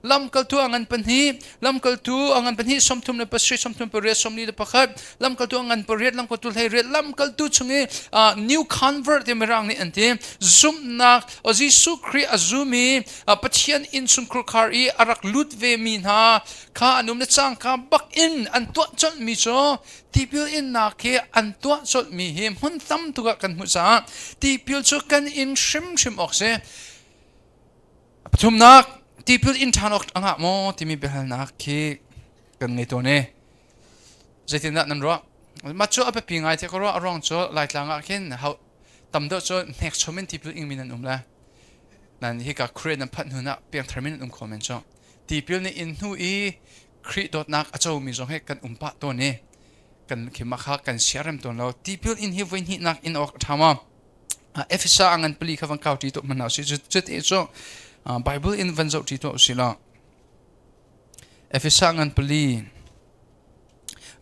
Lamkaltu a ngan pahnih, lamkaltu a ngan pahnih, 37, 38, 41, lamkaltu a ngan pariat, lamkaltu 18, lamkaltu chung i new convert ti mirang nih an ti. Zumhnak, Jesuh Khrih a zum i Pathian innchungkhur khar i a rak lut ve mi hna kha an um le cangka bak in an tuah colhmi cu tipil innak hi an tuah colhmi hi hmun tam tuk ah kan hmuh caah tipil cu kan in hrimhrim awk si. Pathumnak, tipil in ṭhan awk a ngah maw timi biahalnak khi kan ngei tawn i zeitindah nan ruah? Mah cu a biapi ngai te ka ruah. A ruang cu Laitlang ah khin tam deuh cu hnekchom in tipil ingmi nan um le nan hika Korea nan phanh hnu ah piangthar min nan um kho men cu. Tipil nih in hnu i Khrih dawtnak a comi zong hi kan um pah tawn i kan khima kha kan siarem tawn lo. Tipil in hi voi hnihnak in awk a ṭha maw? Efesa a ngan pali kha van kau ṭi tuah hmanh si cu te cu Bible in van zoh ṭi tuah usih law Efesa ngan pali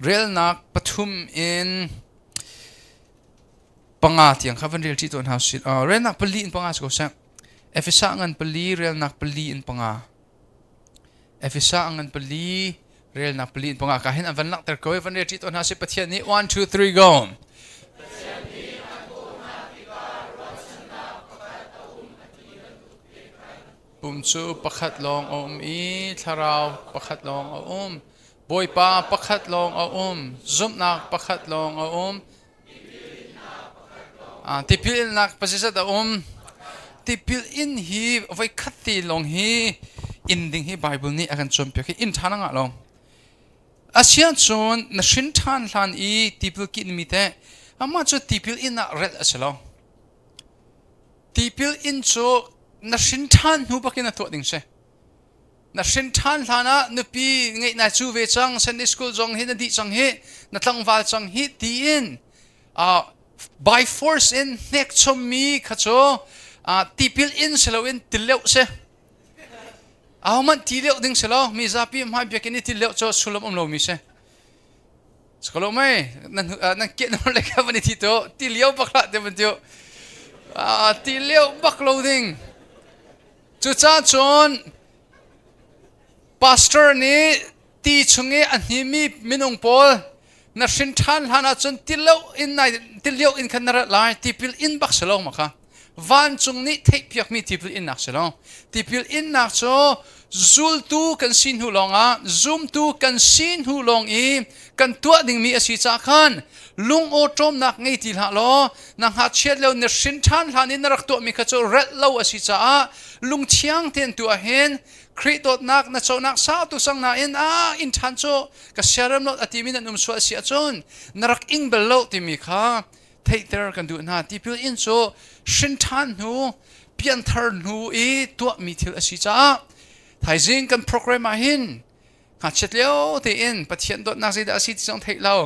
relnak pathum in panga tiang kha van rel ṭi tuah hna usih relnak pali in panga si ko seh. Efesa ngan pali relnak pali in panga. Efesa ngan pali relnak pali in panga ka hin an van langhter ko i van rel ṭi tawn hna si. Pathian nih 1 2 3 go. Pum cu pakhat lawng a um i thlarau pakhat lawng a um. Bawipa pakhat lawng a um. Zumhnak pakhat lawng a um. Tipil innak pasisat a um. Tipil in hi voi khat te lawng hi in ding hi Bible nih a kan cawnpiak hi in ṭhan a ngah lo. Asiah cun na hrin ṭhan hlan i tipil kinmi teh amah cu tipil in ah relh a si lo. Tipil in cu na hrin ṭhan hnu bakin a tuah ding si. Na hrin ṭhan hlan ah nupi ngeih nai cu ve cang, Sunday school zong hi na dih cang hi, na tlangval cang hi tiin by force in hnek chommi kha cu tipil in si loin tileuh si. Ahohmanh ti leuh ding si lo, mi zapi hmai biakinn i tileuh cu sullam um lomi si. Skolo mei nan nan ke nan le ka van i thi to ti lio bak hlah te van tiu ti lio bak lo ding. Cucaah cun pastor nih ti chung i a hnimi minung pawl na hrin ṭhan hlan ahcun tilo in nai tilio in khan na rat lai. Tipil in bak si lo ma kha vancung nih theihpiakmi tipil innak si lo. Tipil innak cu zultu kan si hnu lawngah, zumtu kan si hnu lawng i kan tuah dingmi a si caah khan lung awṭawmnak ngei ti hlah law na ngakchiat lo na hrin ṭhan hlan in na rak tuahmi kha cu relh lo a si caah lungthiang tein tu ah hin Khrih dawtnak na conak sau tu sang nain a in ṭhan cu ka siarem lo a timi nan um sual si ahcun na rak ing bal lo timi kha theihter kan duh hna. Tipil in cu hrin ṭhan hnu, pianthar hnu i tuahmi thil a si caah thaizing kan program ah hin ngakchiat lio tein Pathian dawtnak zeidah a si ti zong theih lo.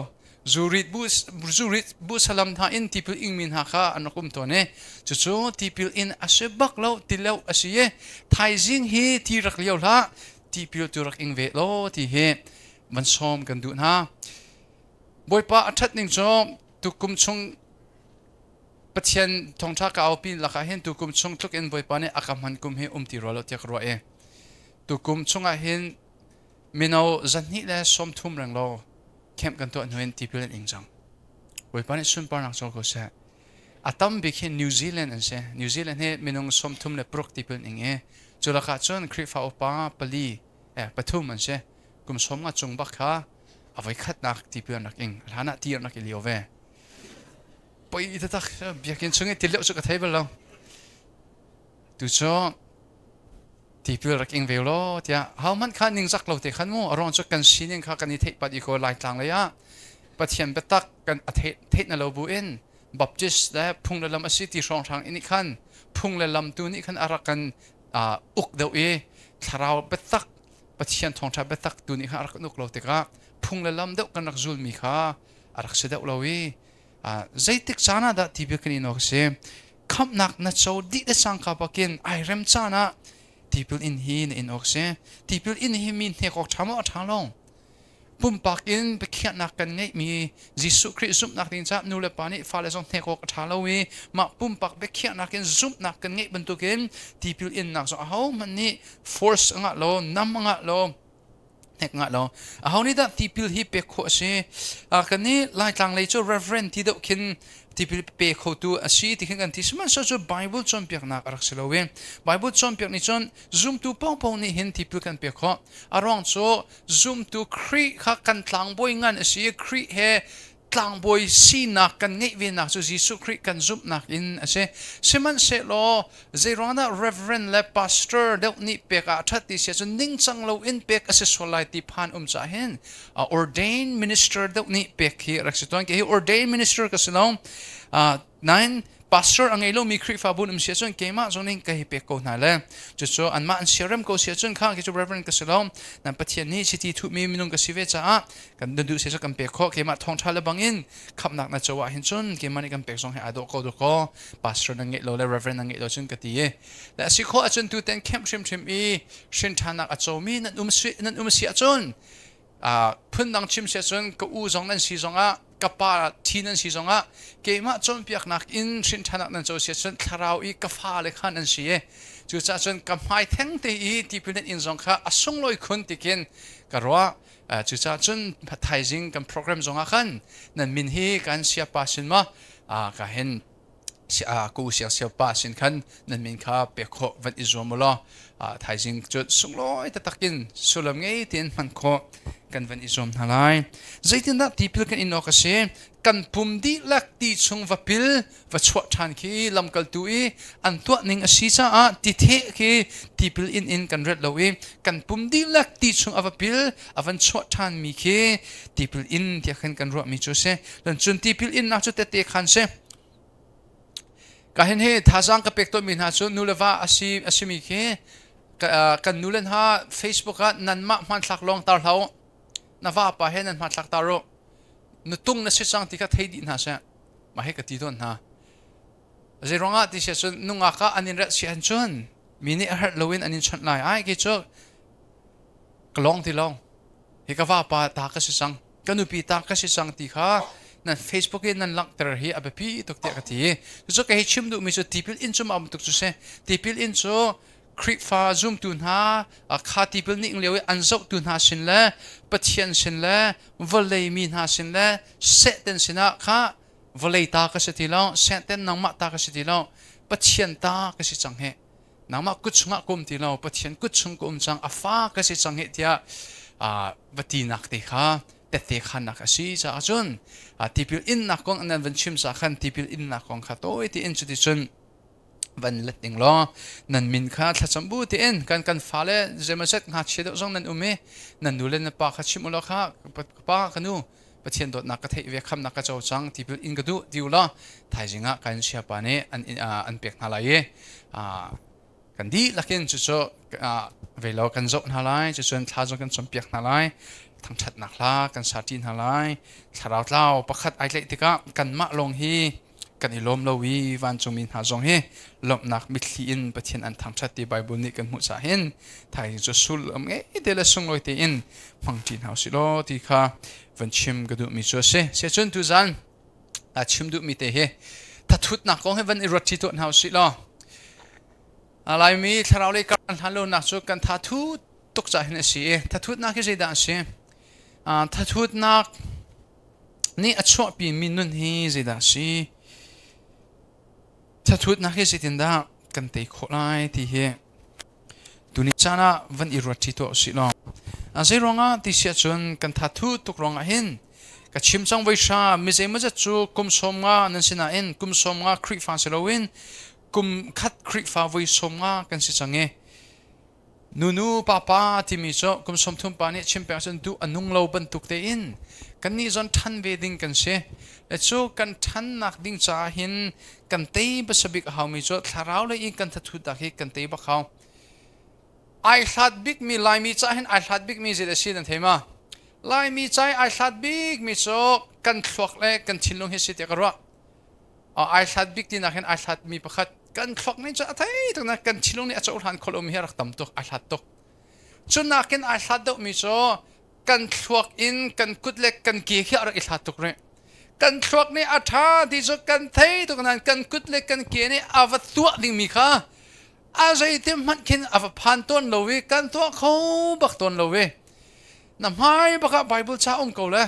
Zurit bu zurit bu salam hna in tipil ingmi hna kha an rak um tawn i cucu tipil in a si bak lo ti lo a si i thaizing hi ti rak lio hlah tipil tu rak ing ve law ti hi van sawm kan duh hna. Bawipa a ṭhat ning cu tukum chung Pathian thawngṭha ka aupi lakah hin tukum chung tluk in Bawipa nih a ka hman kum hi um ti rua lo tiah ka ruah i tukum chungah hin mino 230 reng lo camp kan tuah hnu in tipil an ing cang. Bawipa nih sunparnak co ko seh. A tam bik hi New Zealand an si. New Zealand hi minung 36 tipil an ing i cu lakah cun Khrihfa upa pali eh pathum an si. Kum 50 cung bak kha a voi khatnak tipil an rak ing. Hlan ah ti an rak i lio ve. Poi taktak biakinn chung i til lio cu ka thei bal lo. Tu cu tipil rak ing ve law tiah ho hmanh kha ningzak lo te khan mu a ruang cu kan sining kha kan i theih pat i ko Laitlang lei ah Pathian biatak kan a theih na lo bu in Baptist le phung le lam a si ti hrawnghrang in khan phung le lam tu nih khan a rak kan uk deuh i thlarau biatak Pathian thawngṭha biatak tu nih khan a rak kan uk lo tikah phung le lam deuh kan rak zulmi kha a rak si deuh lo i zeitik caan ah dah tipil kan in awk a si? Khamhnak na co dih le cangka bakin ai rem caan ah tipil in hi na in awk a si. Tipil in hi mi hnek awk ṭha maw a ṭha lo? Pumpak in biakhiahnak kan ngeihmi Jesuh Khrih zumhnak ding caah nu le pa nih fale zong hnek awk a ṭha lo i mah pumpak biakhiahnak in zumhnak kan ngeih bantukin tipil innak zong ahohmanh nih force a ngah lo, nam a ngah lo, hnek ngah lo. Aho nih dah tipil hi pek khawh a si? Kan nih Laitlang lei cu reverend ti deuh khin tipil pe khotu a si ti khin kan ti. Sihmanhsehlaw cu Bible cawnpiaknak a rak si lo i Bible cawnpiak nih cun zumtu paohpaoh nih hin tipil kan pek khawh. A ruang cu zumtu Khrih kha kan tlangbawi ngan a si i Khrih he tlangbawi sinak kan ngeih venak cu Jesuh Khrih kan zumhnak in a si. Sihmanhsehlaw zeiruangdah Reverend le Pastor deuh nih pek ah ṭhat ti si ahcun ningcang loin pek a si sual lai ti phan um caah hin ordained minister deuh nih pek hi rak si tawn. Kei hi ordained minister ka si lo. Nain pastor a ngei lomi Khrihfabu um si ahcun keimah zong nih ka hi pek ko hna le cucu anmah an siarem ko si ahcun kha khi cu reverend ka si lo nan Pathian nih chiti thuhmi minung ka si ve caah kan duh si cu kan pek khawh keimah thawngṭha le bangin khamhnak na co ah hin cun keimah nih kan pek zong hi aa dawh ko dawh ko pastor na ngeih lo le reverend na ngeih lo cun ka ti i le a si khawh ahcun tuten camp hrimhrim i hrin ṭhanak a comi nan um si nan um si ahcun phundang chim si ahcun ka u zong nan si zongah ka pa thi nan si zongah keimah cawnpiaknak in hrinṭhanak nan co si ahcun thlarau i ka fale kha nan si i cucaah cun ka hmai theng te i tipil nan in zong kha a sunglawi khun tikin ka ruah. Cucaah cun thaizing kan program zongah khan nan min hi kan siapa sin ma ka hin ku siang siapa sin khan nan min kha pek khawh van i zuam u law thaizing cu sunglawi taktak in sullam ngei tein hman khawh kan van i zuam hna lai. Zeitindah tipil kan in awk a si? Kan pum dihlak ti chung va pil va chuah ṭhan khi lamkaltu i an tuah ning a si caah ti theh khi tipil in in kan ret lo i kan pum dihlak ti chung a va pil a van chuah ṭhan mi khi tipil in tiah khan kan ruah mi cu a si. Cun tipil innak cu tette khan si. Ka hin hi thazaang ka pek tawnmi hna cu nu le va a si a simi khi kan nu le hna Facebook ah nanmah hmanthlak lawng tar hlah u. Na vapa he nan hmanthlak tar u. Nu tung na si cang ti kha thei dih hna seh. Mah hi ka ti tawn hna. Zei ruangah ti si cun nungak ah an in relh si ahcun mi nih a herh loin an in chawnh lai. Ai kei cu ka lawng ti lo. Hi ka vapa ta ka si cang. Ka nupi ta ka si cang ti kha nan Facebook in nan langhter hi a biapi tuk tiah ka ti. Cucu ka hei chim duhmi cu tipil inn cu mah bantuk cu si. Tipil inn cu Khrihfa zumtu hna kha tipil nih lio i an zohtu hna sin le Pathian sin le vawlei mi hna sin le Satan sinah kha vawlei ta ka si ti lo, Satan nangmah ta ka si ti lo, Pathian ta ka si cang hi. Nangmah kut chungah ka um ti lo, Pathian kut chung ka um cang, a fa ka si cang hi tiah va tinak te kha tette khannak a si caah cun tipil innak kong nan van chim caah khan tipil innak kong kha tawi tein cuticun van let ding law nan min kha thlacam bu tein kan kan fale zeimawzat ngakchia deuh zong nan um i nan nu le nan pa kha chim u law kha ka pa ka nu Pathian dawtnak ka theih ve khamnak ka co cang tipil in ka duh ti u law thaizing ah kan siapa nih an an pek hna lai i kan dihlak in cucu ve lo kan zoh hna lai cucun thla zong kan campiak hna lai. Thangṭhatnak hla kan sa ṭi hna lai. Thlarau tlau pakhat ai tlaih tikah kanmah lawng hi kan i lawm lo i vancungmi hna zong hi lawmhnak mitthli in Pathian an thangṭhat ti Baibal nih kan hmuh caah hin thaizing cu sullam ngei te le sunglawi tein hmang ṭi hna usih law ti kha van chim ka duhmi cu a si. Siacun tuzan a chim duhmi te hi thathutnak kong hi van i ruat ṭi tuah hna usih law Laimi thlarau lei kar an hlan lonak cu kan tha thut tuk caah hin a si i thathutnak hi zeidah a si? Thathutnak nih a chuahpimi nun hi zeidah a si? Thathutnak hi zeitindah kan tei khawh lai ti hi tuni caan ah van i ruat ṭi tuah usih law zei ruangah ti si ahcun kan thathut tuk ruangah hin ka chim cang voi hra mi zeimawzat cu kum 50 nan si nain kum 50 Khrihfa si loin kum khat Khrihfa voi 50 kan si cang i Nunu papa timi cu kum 30 pa nih chim peng cun duh a nung lo bantuk tein kannih zon ṭhan ve ding kan si. Le cu kan ṭhannak ding caah hin kan tei basa bik a haumi cu thlarau lei in kan thathutnak hi kan tei bak hau. Ai hlat bikmi Laimi caah hin ai hlat bikmi zei a si nan thei ma? Laimi ca i ai hlat bikmi cu kan thluak le kan thinlung hi si tiah ka ruah. Ai hlat bik tinak hin ai hlatmi pakhat kan thluak nih cun a thei tuk na kan thinlung nih a cohlan khawh lomi hi a rak tam tuk ai hlat tuk. Cu nakin ai hlat deuhmi cu kan thluak in kan kut le kan ke khi a rak i hlat tuk rih. Kan thluak nih a ṭha ti cu kan thei tuk nain kan kut le kan ke nih a va tuah dingmi kha a zeitin hmanh khin a va phan tawn lo i kan tuah kho bak tawn lo i na hmai bak ah Bible ca um ko le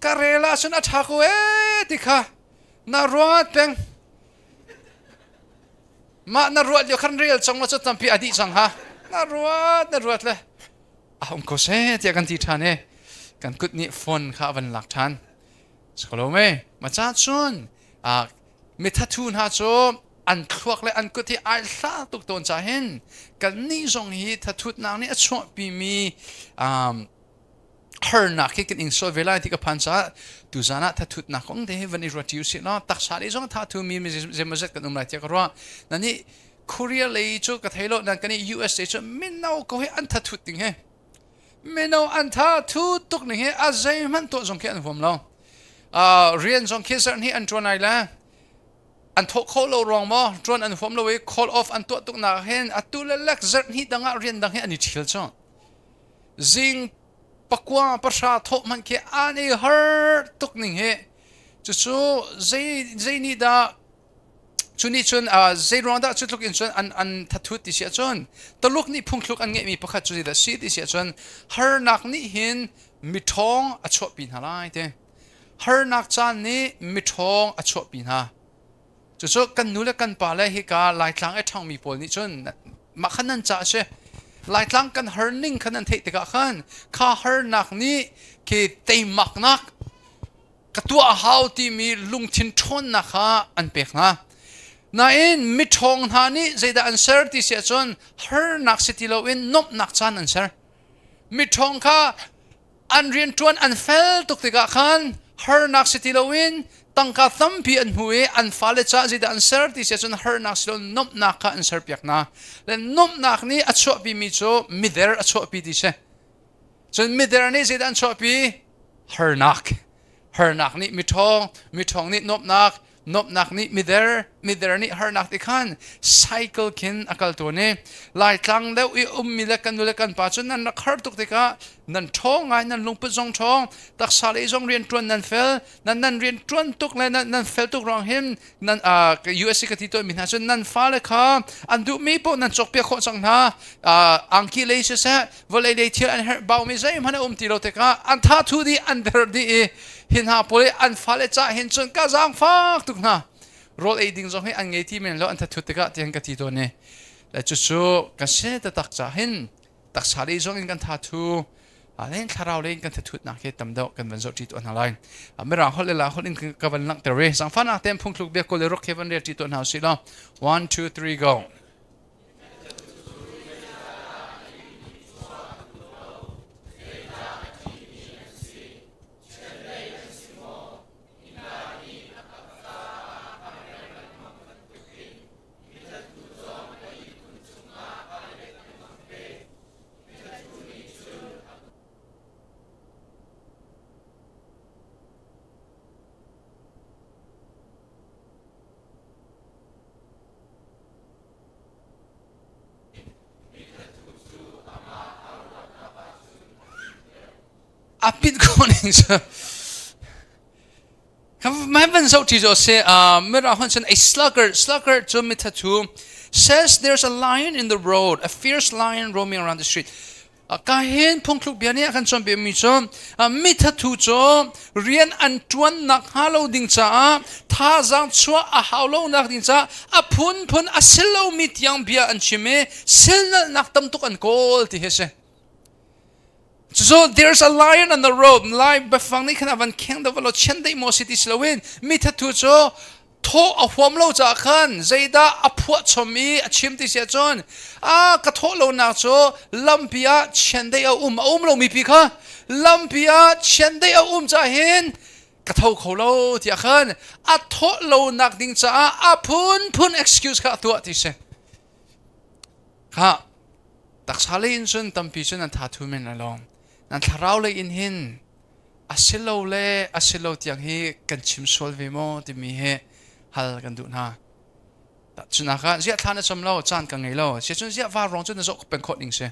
ka rel ahcun a ṭha ko ee ti kha na ruat peng. Mah na ruat lio khan rel cang ma cu tampi a dih cang ha. Na ruat na ruat le a um ko seh tiah kan ti ṭhan i kan kut nih phone kha a van lak ṭhan. Skolo me ma cha cun mithathu hna cu an thluak le an kut hi ai hla tuk tawn ca hin kan nih zong hi thathutnak nih a chuahpimi harnak hi kan ing sual ve lai ti ka phan caah tuzan ah thathutnak kong te hi van i ruat usih law taksa lei zong tha thu mi zeimawzat kan um lai tiah ka ruah. Na nih Korea lei cu ka thei lo nan kan i USA cu mino ko hi an thathut ding he mino an tha thu tuk ning he a zeihmanh tuah zong khi an huam lo. Rian zong khi zarh hnih an ṭuan ai le an thawh kho lo ruang maw ṭuan an huam lo i call off an tuah tuk nak hin atu le lek zarh hnih dang ah rian dang hi an i ṭhial cu zing 9 10 thawh hmanh khi an i har tuk ning hi. Cucu zei zei nih dah cu nih cun zei ruang dah cu tluk in cun an an thathut ti si ahcun Taluk nih phungthluk an ngeihmi pakhat cu zeidah si ti si ahcun harnak nih hin miṭhawng a chuahpi hna lai ti. Harnak caan nih miṭhawng a chuahpi hna. Cucu kan nu le kan pa le hika Laitlang i ṭhangmi pawl nih cun mah kha nan ca a si. Laitlang kan har ning kha nan theih tikah khan kha harnak nih khi teimaknak ka tuah a hau timi lungthin ṭhawnnak kha an pek hna. Nain miṭhawng hna nih zeidah an ser ti si ahcun harnak si ti loin nuamhnak caan an ser. Miṭhawng kha an rianṭuan an fel tuk tikah khan harnak si ti loin tangka tampi an hmu i an fale caah zeidah an ser ti si ahcun harnak si loin nuamhnak kha an serpiak hna. Le nuamhnak nih a chuahpimi cu mider a chuahpi ti si. Cun mider nih zeidah an chuahpi? Harnak. Harnak nih miṭhawng, miṭhawng nih nuamhnak, nuamhnak nih mider, mider nih harnak ti khan cycle khin a kal tawn i Laitlang deuh i ummi le kan nu le kan pa cu nan rak har tuk tikah nan ṭhawng ngai, nan lungput zong ṭhawng, taksa lei zong rianṭuan nan fel, nan nan rianṭuan tuk le nan, nan fel tuk ruang hin nan USA ka ti tawnmi hna cun nan fale kha an duhmi paoh nan cawkpiak khawh cang hna. Angki lei siseh, vawlei lei thil an herh baumi zeihmanh a um ti lo tikah an tha thu dih, an der dih i hi hna pawl i an fale cah hin cun ka zaangfak tuk hna. Rawl ei ding zong hi an ngei ti men lo an thathut tikah tian ka ti tawn i le cucu kan si taktak cah hin taksa lei zong in kan tha thu len thlarau lei in kan thathutnak hi tam deuh kan van zoh ṭi tuah hna lai. Mirang holh le la holh in ka van langhter i zangfahnak tein phungthluk bia kawl le ruk he van rel ṭi tuah hna usih law. 1 2 3 go. ding cu Mai van zoh ṭi zo se mira hon cun a sluggard sluggard cu mithathu says there's a lion in the road a fierce lion roaming around the street ka hin phungthluk bia nih a kan cawnpiak mi cu mithathu cu rian an ṭuan nak hnga lo ding caah thazaang chuah a hau lo nak ding caah a phunphun a sil lomi tiang bia an chim i silnalhnak tam tuk an kawl ti hi a si. So there's a lion on the road. Lai biafang nih khan a van kheng deuh lo chiandeih maw si ti si loin mi thathu cu thaw a huam lo caah khan zeidah a phuah chom i a chim ti si ahcun a ka thawh lonak cu lampi ah chiandeih a um a um lomi pi kha lampi ah chiandeih a um caah hin ka tho kho lo tiah khan a thawh lonak ding caah a phunphun excuse kha a tuah ti si kha Taksa lei in cun tampi cun an thathu men lai lo. Nan thlarau lei in hin a si lo le a si lo tiang hi kan chim sual ve maw timi hi hal kan duh hna. Cunak ah ziah thla na cam lo caan ka ngei lo. Sia cun ziah var ruang cun na zoh peng khawh ding si.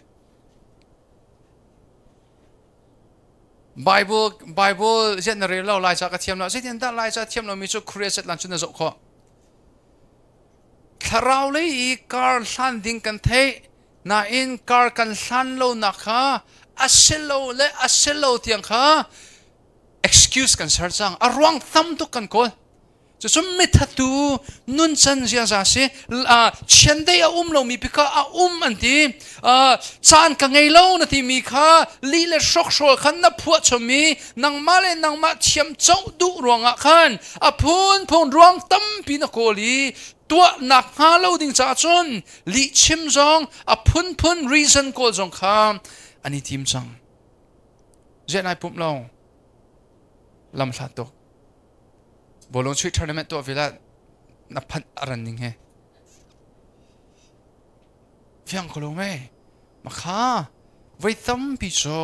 Bible Bible ziah na rel lo Laica ka thiam lo. Zeitin dah Laica thiam lomi cu Korea set lan cun na zoh khawh. Thlarau lei i kar hlan ding kan theih nain kar kan hlan lonak kha a si lo le a si lo tiang kha excuse kan ser cang. A ruang tam tuk kan kawl. Cucu mithatu nuncan ziaza si. Chiandeih a um lomi pi kha a um an ti. Caan ka ngei lo na timi kha lih le hrokhrawl khan na phuah chomi nangmah le nangmah thiam coh duh ruangah khan a phunphun ruang tampi na kawl i tuahnak hnga lo ding caah cun lihchim zong a phunphun reason kawl zong kha an i tim cang. Ziah nai pumh lo lam hlat tuk. Bawlung chuih tournament tuah ve la na phanh a ran ning he. Fiang ko lo mei. Makha voi tampi cu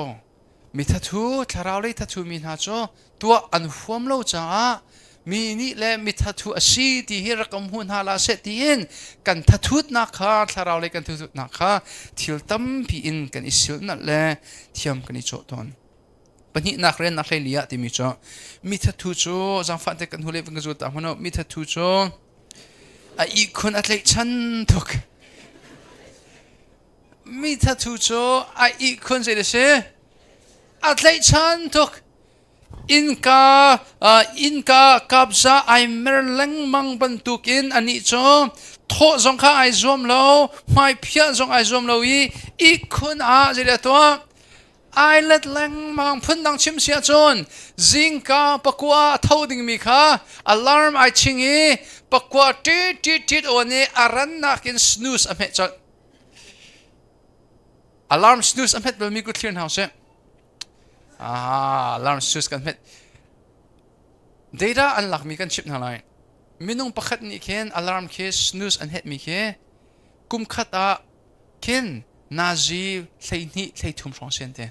mi thathu thlarau lei thathu mi hna cu tuah an huam lo caah mi nih le mi thathu a si ti hi rak um hu hna la seh tiin kan thathutnak kha thlarau lei kan thathutnak kha thil tampi in kan i silnalh le thiam kan i cawh tawn. Pahnihnak rian nak hlei ah timi cu mi thathu cu zaangfah te kan hule van ka zul ta hmano mi thathu cu a ihkhun a tlaihchan tuk. Mi thathu cu a ihkhun zei si a tlaihchan tuk. Innka innka kapza ai mer lengmang bantukin anih cu thawh zong kha ai zuam lo hmaiphiah zong ai zuam lo i ihkhun ah zei dah tuah Ai let lengmang phundang chim si ahcun zingka pakua a tho dingmi kha alarm ai ching i pakua tit tit tit awn i a rannak in snooze a hmeh colh. Alarm snooze a hmet balmi kut thlir hna usih. Ah, alarm snooze kan hmet. Data an lakmi kan chimh hna lai. Minung pakhat nih khin alarm khi snooze an hetmi khi kum khat ah khin nazi 12 13 hrawng si an ti.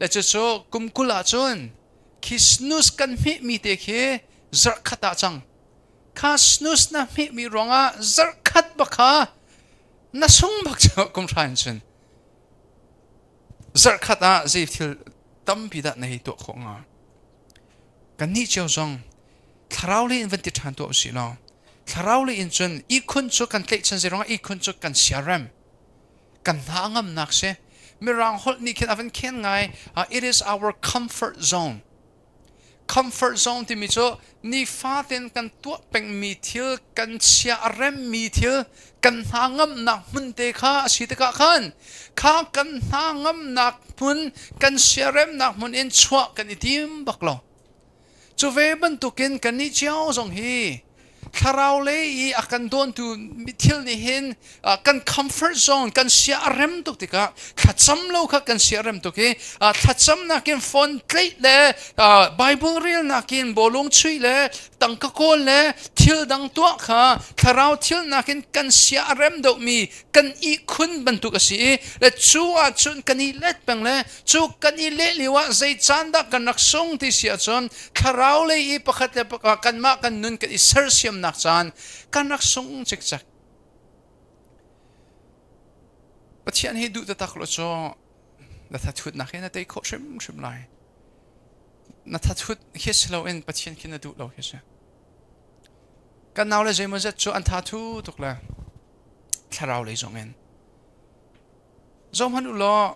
Le cucu kum 20 ahcun khi snooze kan hmehmi te khi zarh khat ah cang. Kha snooze na hmehmi ruangah zarh khat bak kha na sung bak cu kum hra in cun. Zarh khat ah zei thil tampi dah na hei tuah khawh hnga? Kannih cio zong thlarau lei in van ti ṭhan tuah usih law thlarau lei in cun ihkhun cu kan tlaihchan zeiruangah ihkhun cu kan siarem kan hna a ngamnak si mirang holh nih khin a van khen ngai it is our comfort zone comfort zone timi cu nifatin kan tuah pengmi thil kan chia a remmi thil kan hna ngamnak hmun te kha a si tikah khan kha kan hna ngamnak hmun kan siaremnak hmun in chuah kan i tim bak lo Cu ve bantukin kannih cio zong hi thlarau lei i a kan dawntu thil nih hin kan comfort zone kan sia a rem tuk tikah thlacam lo kha kan sia rem tuk i thlacam nakin phone tlaih le Bible rel nakin bawlung chuih le tangka kawl le thil dang tuah kha thlarau thil nakin kan sia a rem deuhmi kan ihkhun bantuk a si i le cu ahcun kan i let peng le Cu kan i leh lio ah zei caan dah kan rak sung ti si ahcun thlarau lei i pakhat le pakhat kanmah kan nun kan i sersiamnak caan kan rak sung cikcek. Pathian hi duh taktak lo cu na thathutnak hi na tei khawh hrimhrim lai. Na thathut khi si loin Pathian khi na duh lo khi si. Kan nau le zeimawzat cu an tha thu tuk le thlarau lei zong in. Zohhmanh u law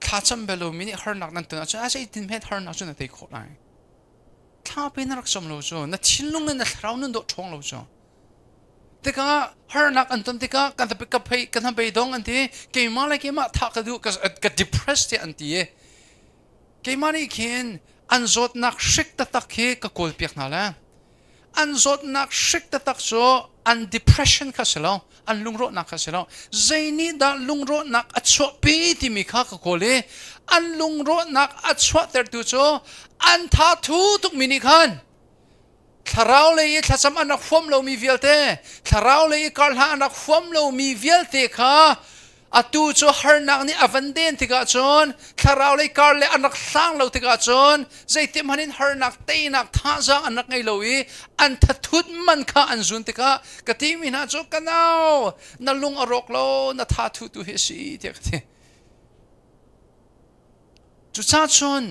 thlacam bel lo mi nih harnak nan ton ahcun a zeitin hmet harnak cu na tei khawh lai. Thla pe na rak cam lo cu na thinlung le na thlarau nun dawh ṭhawng lo cu. Tikah harnak an ton tikah kan ka phei kan hnabei dong an ti keimah le keimah thah ka duh ka depressed te an ti i keimah nih khin an zawtnak hrik taktak khi ka kawl piak hna le an zawtnak hrik taktak cu an depression kha si lo an lungrawhnak kha si lo zei nih dah lungrawhnak a chuahpi timi kha ka kawl i an lungrawhnak a chuahtertu cu an tha thu tukmi nih khan Thlarau lei i thlacam an rak huam lomi vialte, thlarau lei i karhla an rak huam lomi vialte kha atu cu harnak nih a van den tikah cun thlarau lei kar le an rak hlang lo tikah cun zeitim hmanh in harnak teinak thazaang an rak ngei lo i an thathut man kha an zun tikah ka timi hna cu ka nau na lung a rawk lo na tha thu tu hi a si tiah ka ti. Cucaah cun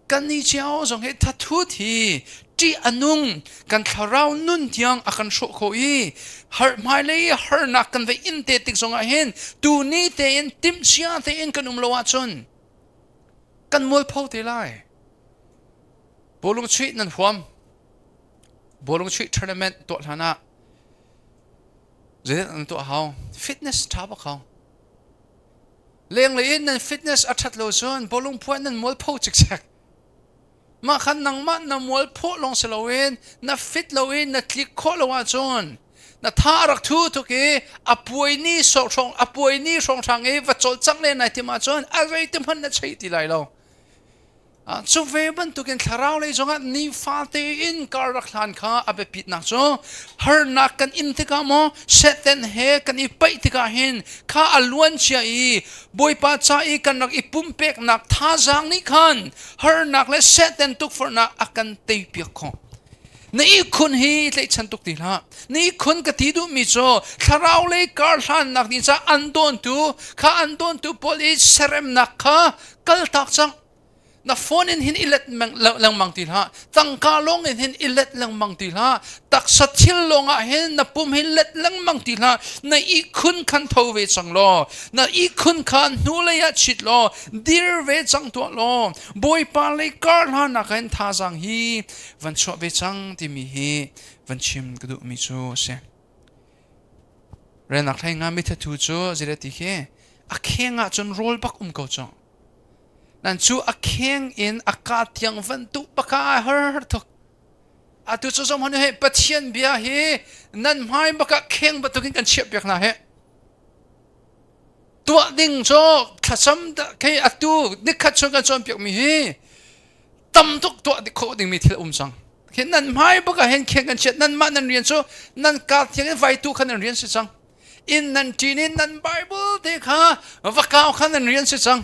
Kannih cio zong hi thathut hi ṭih a nung kan thlarau nun tiang a kan hrawh kho i har hmailei harnak kan va in te tik zongah hin tuni tein timhcia tein kan um lo ahcun kan mualpho te lai. Bawlung chuih nan huam. Bawlung chuih tournament tuah hlan ah zeidah nan tuah hau? Fitness ṭha bak hau. Lenglei in nan fitness a ṭhat lo cun bawlung phuah nan mualpho cikcek. Mah khan nangmah na mualpho lawng si loin na fit lo i na tlik khawh lo ahcun na tha a rak thu tuk i a puai ni hrawng a puai ni hrawnghrang i va cawlcangh len nai tim ahcun a zeiti hmanh na chei ti lai lo. Cu ve bantukin thlarau lei zongah nifate in kar rak hlan kha a biapitnak cu harnak kan in tikah maw Satan he kan i paih tikah hin kha a luan cia i Bawipa ca i kan rak i pumpeknak thazaang nih khan harnak le Satan tukforhnak a kan teipiak khawh. Na ihkhun hi tlaihchan tuk ti hlah. Na ihkhun ka ti duhmi cu thlarau lei kar hlannak ding caah an dawntu kha an dawntu pawl i seremnak kha kaltak cang. Na phone in hin i let lengmang ti hlah. Tangka lawng in hin i let lengmang ti hlah. Taksa thil lawng ah hin na pum hi let lengmang ti hlah. Na ihkhun khan tho ve cang law, na ihkhun kha hnulei ah chit law, dir ve cang tuah law, Bawipa lei kar hlannak hin thazaang hi van chuah ve cang timi hi van chim ka duhmi cu a si. Renak hlei nga mithathu cu zeidah ti khi a kheng ah cun rawl bak um ko cu. Nan cu a kheng in a ka tiang van tuh baka ai har tuk. Atu cu zong hanu he Pathian bia hi nan hmai baka kheng bantukin kan chiah piak hna he. Tuah ding cu thlacam khi atu nikhat chung kan cawnpiak mi hi tam tuk tuah khawh dingmi thil um cang. Khi nan hmai baka hen kheng kan chiat nan mah nan rian cu nan kar thiang in vaitu kha nan rian si cang. Inn nan ṭin in nan Bible te kha va kau kha nan rian si cang.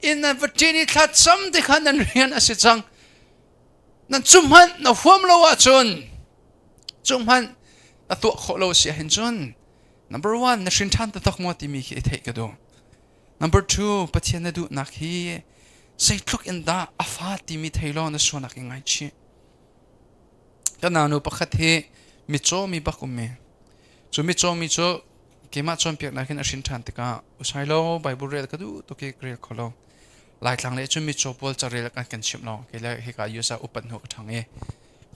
Inn nan va ṭin i thlacam te kha nan rian a si cang. Nan cu hmanh na huam lo ahcun cu hmanh na tuah khawh lo si ahhin cun number one na hrin ṭhan taktak maw timi khi i theih ka duh. Number two Pathian na duhnak hi zeitluk in dah a fa timi thei law na sualnak i ngaichih. Ka naunu pakhat hi mitcaw mi bak ummi. Cu mitcaw mi cu keimah cawnpiaknak hin a hrin ṭhan tikah usai lo Bible rel ka duh tuk i ka rel kho lo. Laitlang le cun mitcaw pawl carel kan kan chimh lo. Kei le hika US ah upat hnu ka ṭhang i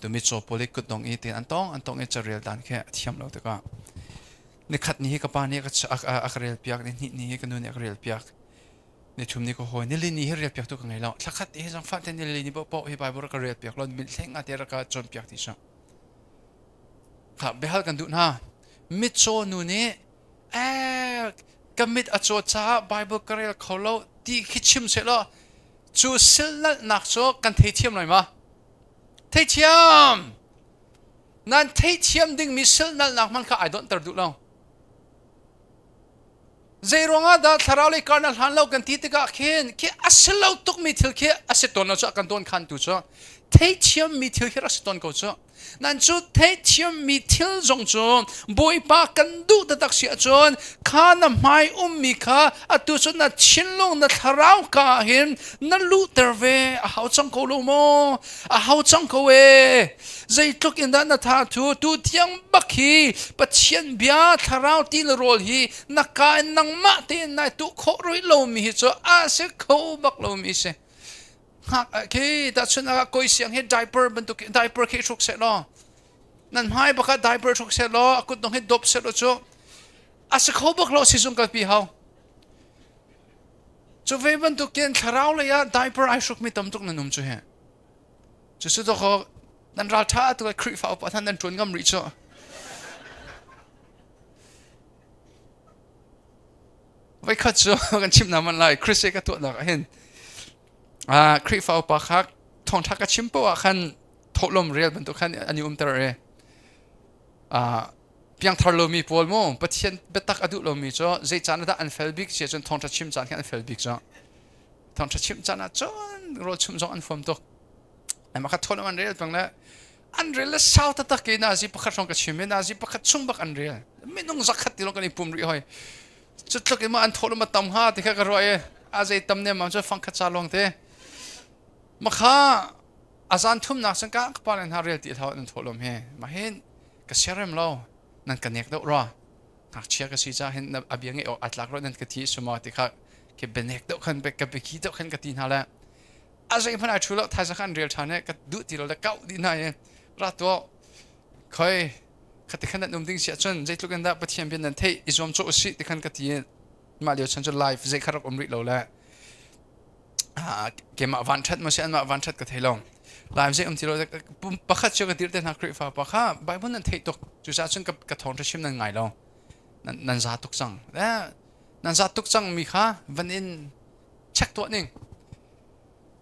tu mitcaw pawl i kutdong i tin an tong an tong i carel dan khi a thiam lo tikah nikhat ni hi ka pa nih a ka rel piak ni hnih ni hi ka nu nih a ka rel piak ni thum ni ka hawi nili ni hi rel piak tu ka ngei lo thlakhat hi zong fa te nili ni paoh hi Bible ka rel piak lo min hleng a te ra ka cawn piak ti so kha behal kan duh hna mitcaw nu nih eh ka mit a caw caah Bible ka rel kho lo ti khi chim se law cu silnalhnak cu kan theithiam lai ma theithiam nan theithiam dingmi silnalhnak hman kha ai donhter duh lo Zei ruangah dah thlarau lei kar na hlan lo kan ti tikah khin khi a si lo tukmi thil khi a si tawn lo cu a kan dawn khantu cu. Theithiam mi thil khi rak si tawn ko cu. Nan cu theithiam mi thil zong cu Bawipa kan duh taktak si ahcun kha na hmai ummi kha atu cu na thinlung na thlarau ka ah hin na luhter ve a hau cang ko lo maw? A hau cang ko ee. Zeitluk in dah na tha thu tu tiang bak hi Pathian bia thlarau ti le rawl hi na ka in nangmah tein nai tuh khawh rih lomi hi cu a si kho bak lomi si. Hngak khi tahchun ah koi siang hi diaper bantuk diaper khi hruk seh law nan hmai bak ah diaper hruk seh law a kut dong hi dop seh law cu a si kho bak lo sizung kalpi hau. Cu ve bantukin thlarau lei ah diaper ai hrukmi tam tuk nan um cu he. Cucu dawkaw nan ralṭha tuk ai Khrihfa upa hna nan ṭuan ngam rih cu. Voikhat cu kan chim hna man lai Chris ka tuahnak ah hin Khrihfa upa kha thawngṭha ka chim poah ah khan thawhlawm rel bantuk khan an i umter e. Piangthar lomi pawl mu Pathian biatak a duh lomi cu zei caan dah an fel bik si ahcun thawngṭha chim caan khi an fel bik cu. Thawngṭha chim caan ah cun rawl chumh zong an fuam tuk. Mah kha thawhlawm an rel peng le an rel le sau taktak ke nazi pakhat hrawng ka chim i nazi pakhat chung bak an rel. Minung zakhat ti lawng kan i pum rih hoi. Cu tluk in ma an thawhlawm a tam hnga ti kha ka ruah i a zei tam ne mam cu fang khat ca lawng te. Ma kha a zan thumnak cun ka ka pa le hna rel ti hlah nan thawhlawm he. Ma hin ka siarem lo nan ka nek deuh rua. Ngakchia ka si ca hin a bia ngeih awk aa tlak rua nan ka thi suma ti kha ke benek deuh khan ka biaki deuh khan ka ti hna le a zeihmanh ai thu lo thaizang kha an rel ṭhan i ka duh ti lo le kauh dih hna i ra tuah khoi khati khan nan um ding si ahcun zeitluk in dah Pathian bia nan theih i zuam cawh usih ti khan ka ti i mah lio chan cu live zei kha rak um rih lo le keimah van ṭhat maw si anmah van ṭhat ka thei lo live zei um ti lo pakhat cu ka dir te hna Khrihfa pa kha Bible nan theih tuk cucaah cun ka thawngṭha chim nan ngai lo nan za tuk cang nan za tuk cang mi kha van in check tuah ning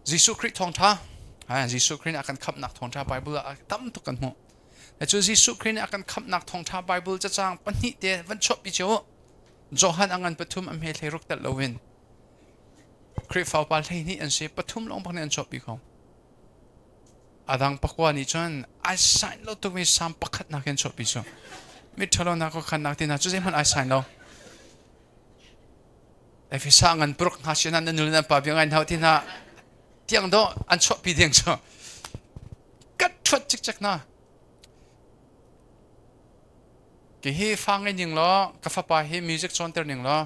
Jesuh Khrih thawngṭha Jesuh Khrih nih a kan khamhnak thawngṭha Bible ah tam tuk kan hmuh. Cu Jesuh Khrih nih a kan khamhnak thawngṭha Bible cacang pahnih te van chuahpi cio Johan a ngan pathum a hme hlei ruk telh loin Khrihfa upa 12 an si pathum lawng bak nih an chuahpi kho. Adang pakua nih cun ai sign lo tukmi Psalm pakhat nak in chuahpi cu. Miṭhalo nak khan nak ti hna cu zeihmanh ai sign lo. Efesa ngan puruk hna sin ah nan nu le nan pa bia ngai hna ti hna tiang do an chuahpi ding cu kat thuat cikcek na ke hi fa ngai ning law ka fapa hi music cawnter ning law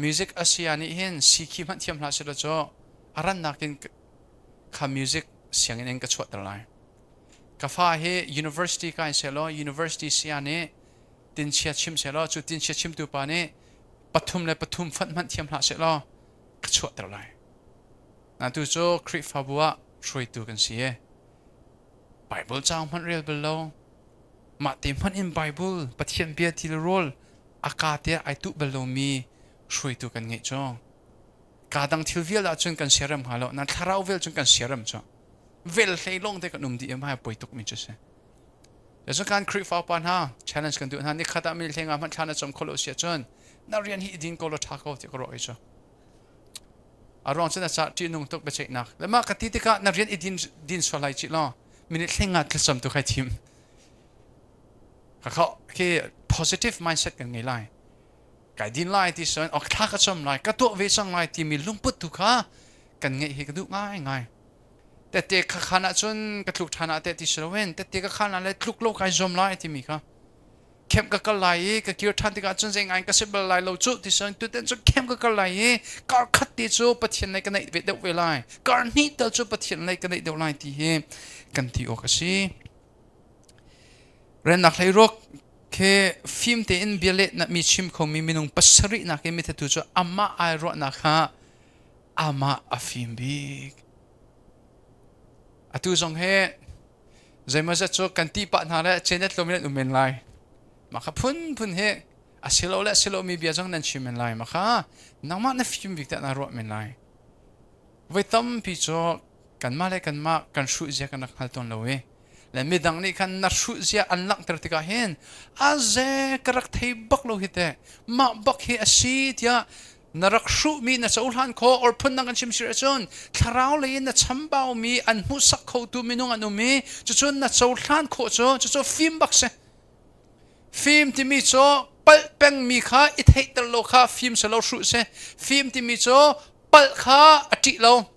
music asia nih hin si khi hmanh thiam hlah sila cu a rannak in kha music sianginn in ka chuahter lai ka fa hi university kai selaw university sia nih tinchia chim selaw cu tinchia chimtu pa nih pathum le pathum fanh hmanh thiam hlah sehlaw ka chuahter lai. Atu cu Khrihfabu ah hruaitu kan si i Bible caang hmanh rel bal lo. Mah te hmanh in Bible Pathian bia ti le rawl a ka te ai tuh bal lomi hruaitu kan ngeih cu. Ka dang thil vial ahcun kan siarem hnga lo. Nan thlarau vel cun kan siarem cu. Vel hlei lawng te kan um dih i mai poi tuk mi cu si. Cun kan Khrihfa upa hna challenge kan duh hna nikhat ah mi hleng ah hmanh thla na cam kho lo si ahcun na rian hi i din ko law ṭha ko ti ka ruah i cu. A ruang cu na ca ṭihnung tuk biaceihnak. Le mah ka ti tikah na rian i din din sual lai cih law minute hleng ah thlacam tu khai thim. Ka kha khi positive mindset kan ngei lai. Kai din lai ti son ok thla ka cam lai ka tuah ve cang lai timi lungput tu kha kan ngeih hi ka duh ngai ngai. Tette ka khan ahcun ka tluk ṭhan ah teh ti si loin tette ka khan ah le tluk lo kai zuam lai timi kha camp ka kal lai i ka kir ṭhan tikah cun zei ngai ka si bal lai lo cu ti si tutan cu camp ka kal lai i kar khat te cu Pathian lei ka naih ve deuh ve lai kar hnih tal cu Pathian lei ka naih deuh lai ti hi kan ti awk a si. Rennak hlei ruak khi fim tein bia leh mi chim khomi minung pasarih nak i mithathu cu amah ai ruahnak kha amah a fim bik. Atu zong hi zeimawzat cu kan ti pah hna le cenet lomi nan um men lai. Mah kha phunphun hi a si lo le a si lomi bia zong nan chim men lai. Mah kha nangmah na fim bik tiah naa ruah men lai. Voi tampi cu kanmah le kanmah kan hruh zia kan rak hngal tawn lo i le midang nih khan na hruh zia an langhter tikah hin a ze ka rak thei bak lo hi teh mah bak hi a si tiah. Na rak hruhmi na cohlan khawh or phundang kan chim sir ahcun thlarau lei in na chambaumi an hmuhsak khotu minung an um i cucun na cohlan khawh cu cucu fim bak si. Fim timi cu palh pengmi kha i theihter lo kha fim si lo hruh si. Fim timi cu palh kha a ṭih lo.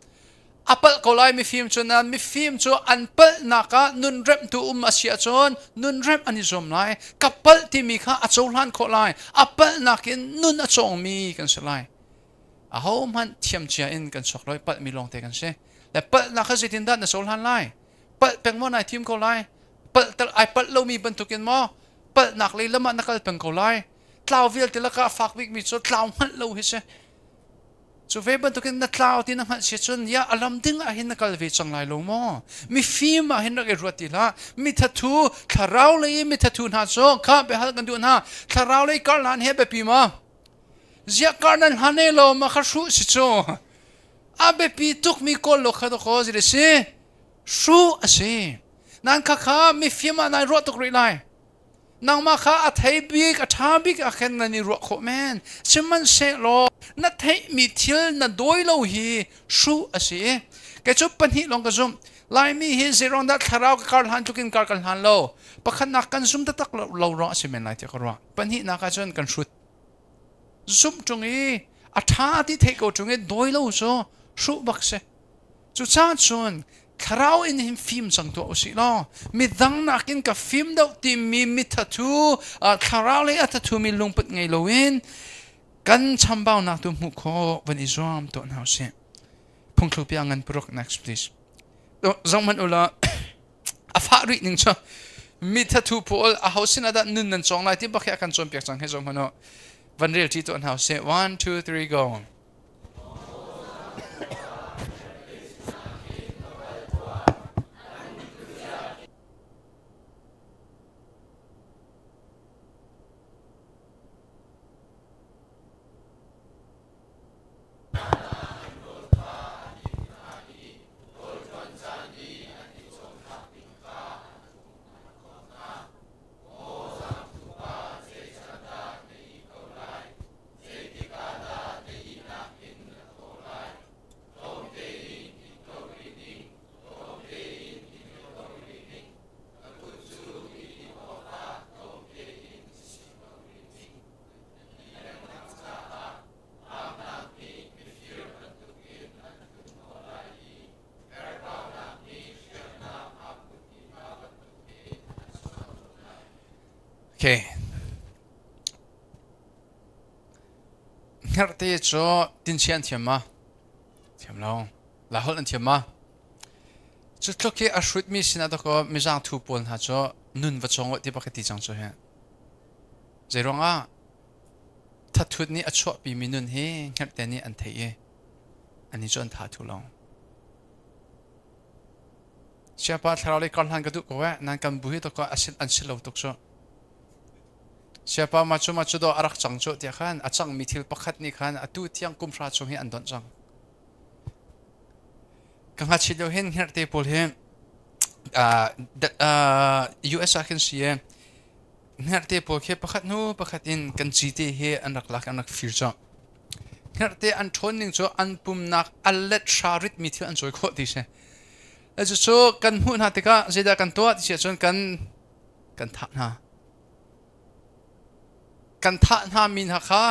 A palh ko lai mifim cu nan mifim cu an palhnak ah nun remhtu um a si ahcun nun remh an i zuam lai. Ka palh timi kha a cohlan khawh lai. A palhnak in nun a cawngmi kan si lai. Ahohmanh thiamcia in kan chuak lo i palhmi lawngte kan si. Le palhnak kha zeitindah na cohlan lai? Palh peng maw nai thim ko lai? Palh tal ai palh lomi bantukin maw palhnak lei lam ah na kal peng ko lai? Tlau vialte lakah a fak bikmi cu tlau hngalh lo hi si. Cu ve bantukin na tlau ti na hngalh si cun ya a lam ding ah hin na kal ve cang lai lo maw? Mifim ah hin rak i ruat ti hlah. Mithathu thlarau lei i mithathu hna cu kha biahal kan duh hna. Thlarau lei karlan he biapi ma? Ziah kar nan hlan e lo ma kha hruh si cu. A biapi tukmi kawl lo kha dakaw zile si. Hruh a si. Nan kha kha mifim ah nai ruah tuk rih lai. Nangmah kha a thei bik, a ṭha bik ah khan nan i ruah khawh men. Sihmanhsehlaw na theihmi thil na dawi lo hi hruh a si i kei cu pahnih lawng ka zumh. Laimi hi zeiruang dah thlarau ka kar hlan tlukin kar kan hlan lo. Pakhatnak kan zum taktak lo ruang a si men lai tiah ka ruah. Pahnihnak ah cun kan hrut. Zumh ṭung i a ṭha ti theih ko ṭung i dawi lo cu hruh bak si. Cucaah cun thlarau in hin fim cang tuah usih law midang nakin ka fim deuh timi mithathu thlarau lei a thathumi lungput ngei loin kan chambaunak tu hmuh khawh van i zuam tuah hna usih. Phungthlu pia ngan paruk next please. Zong hmanh ula a fah rih ning cu mithathu pawl a ho sin ah dah nun nan cawng lai ti bak hi a kan cawnpiak cang he zong hmanh van rel ṭi tuah hna usih. 1 2 3 go. Okay. Hngerhte cu tinchia an thiam ma? Thiam lo. Laiholh an thiam ma? Cu tluk hi a hrutmi sinah dakaw mizang thu pawl hna cu nun va cawng ti bak ti cang cu hi. Zeiruangah thathut nih a chuahpimi nun hi hngerhte nih an theih i ani cu an tha thu lo. Siapa thlarau lei kar hlan ka duh ko eh nan kan bu hi to ko asin an si lo tuk cu. Siapa ma cu ma cu dawh a rak cang cu tiah khan a cangmi thil pakhat nih khan atu tiang kum hra chung hi an donh cang. Ka ngakchia lio hin hngerhte pawl hi US ah khin si i hngerhte pawl khi pakhat hnu pakhat in kan cite hi an rak lak an rak fir cawh. Hngerhte an ṭhawn ning cu an pumnak a let hra ritmi thil an cawi khawh ti si. Cucu kan hmuh hna tikah zeidah kan tuah ti si ahcun kan kan thah hna. Kan thah hna mi hna kha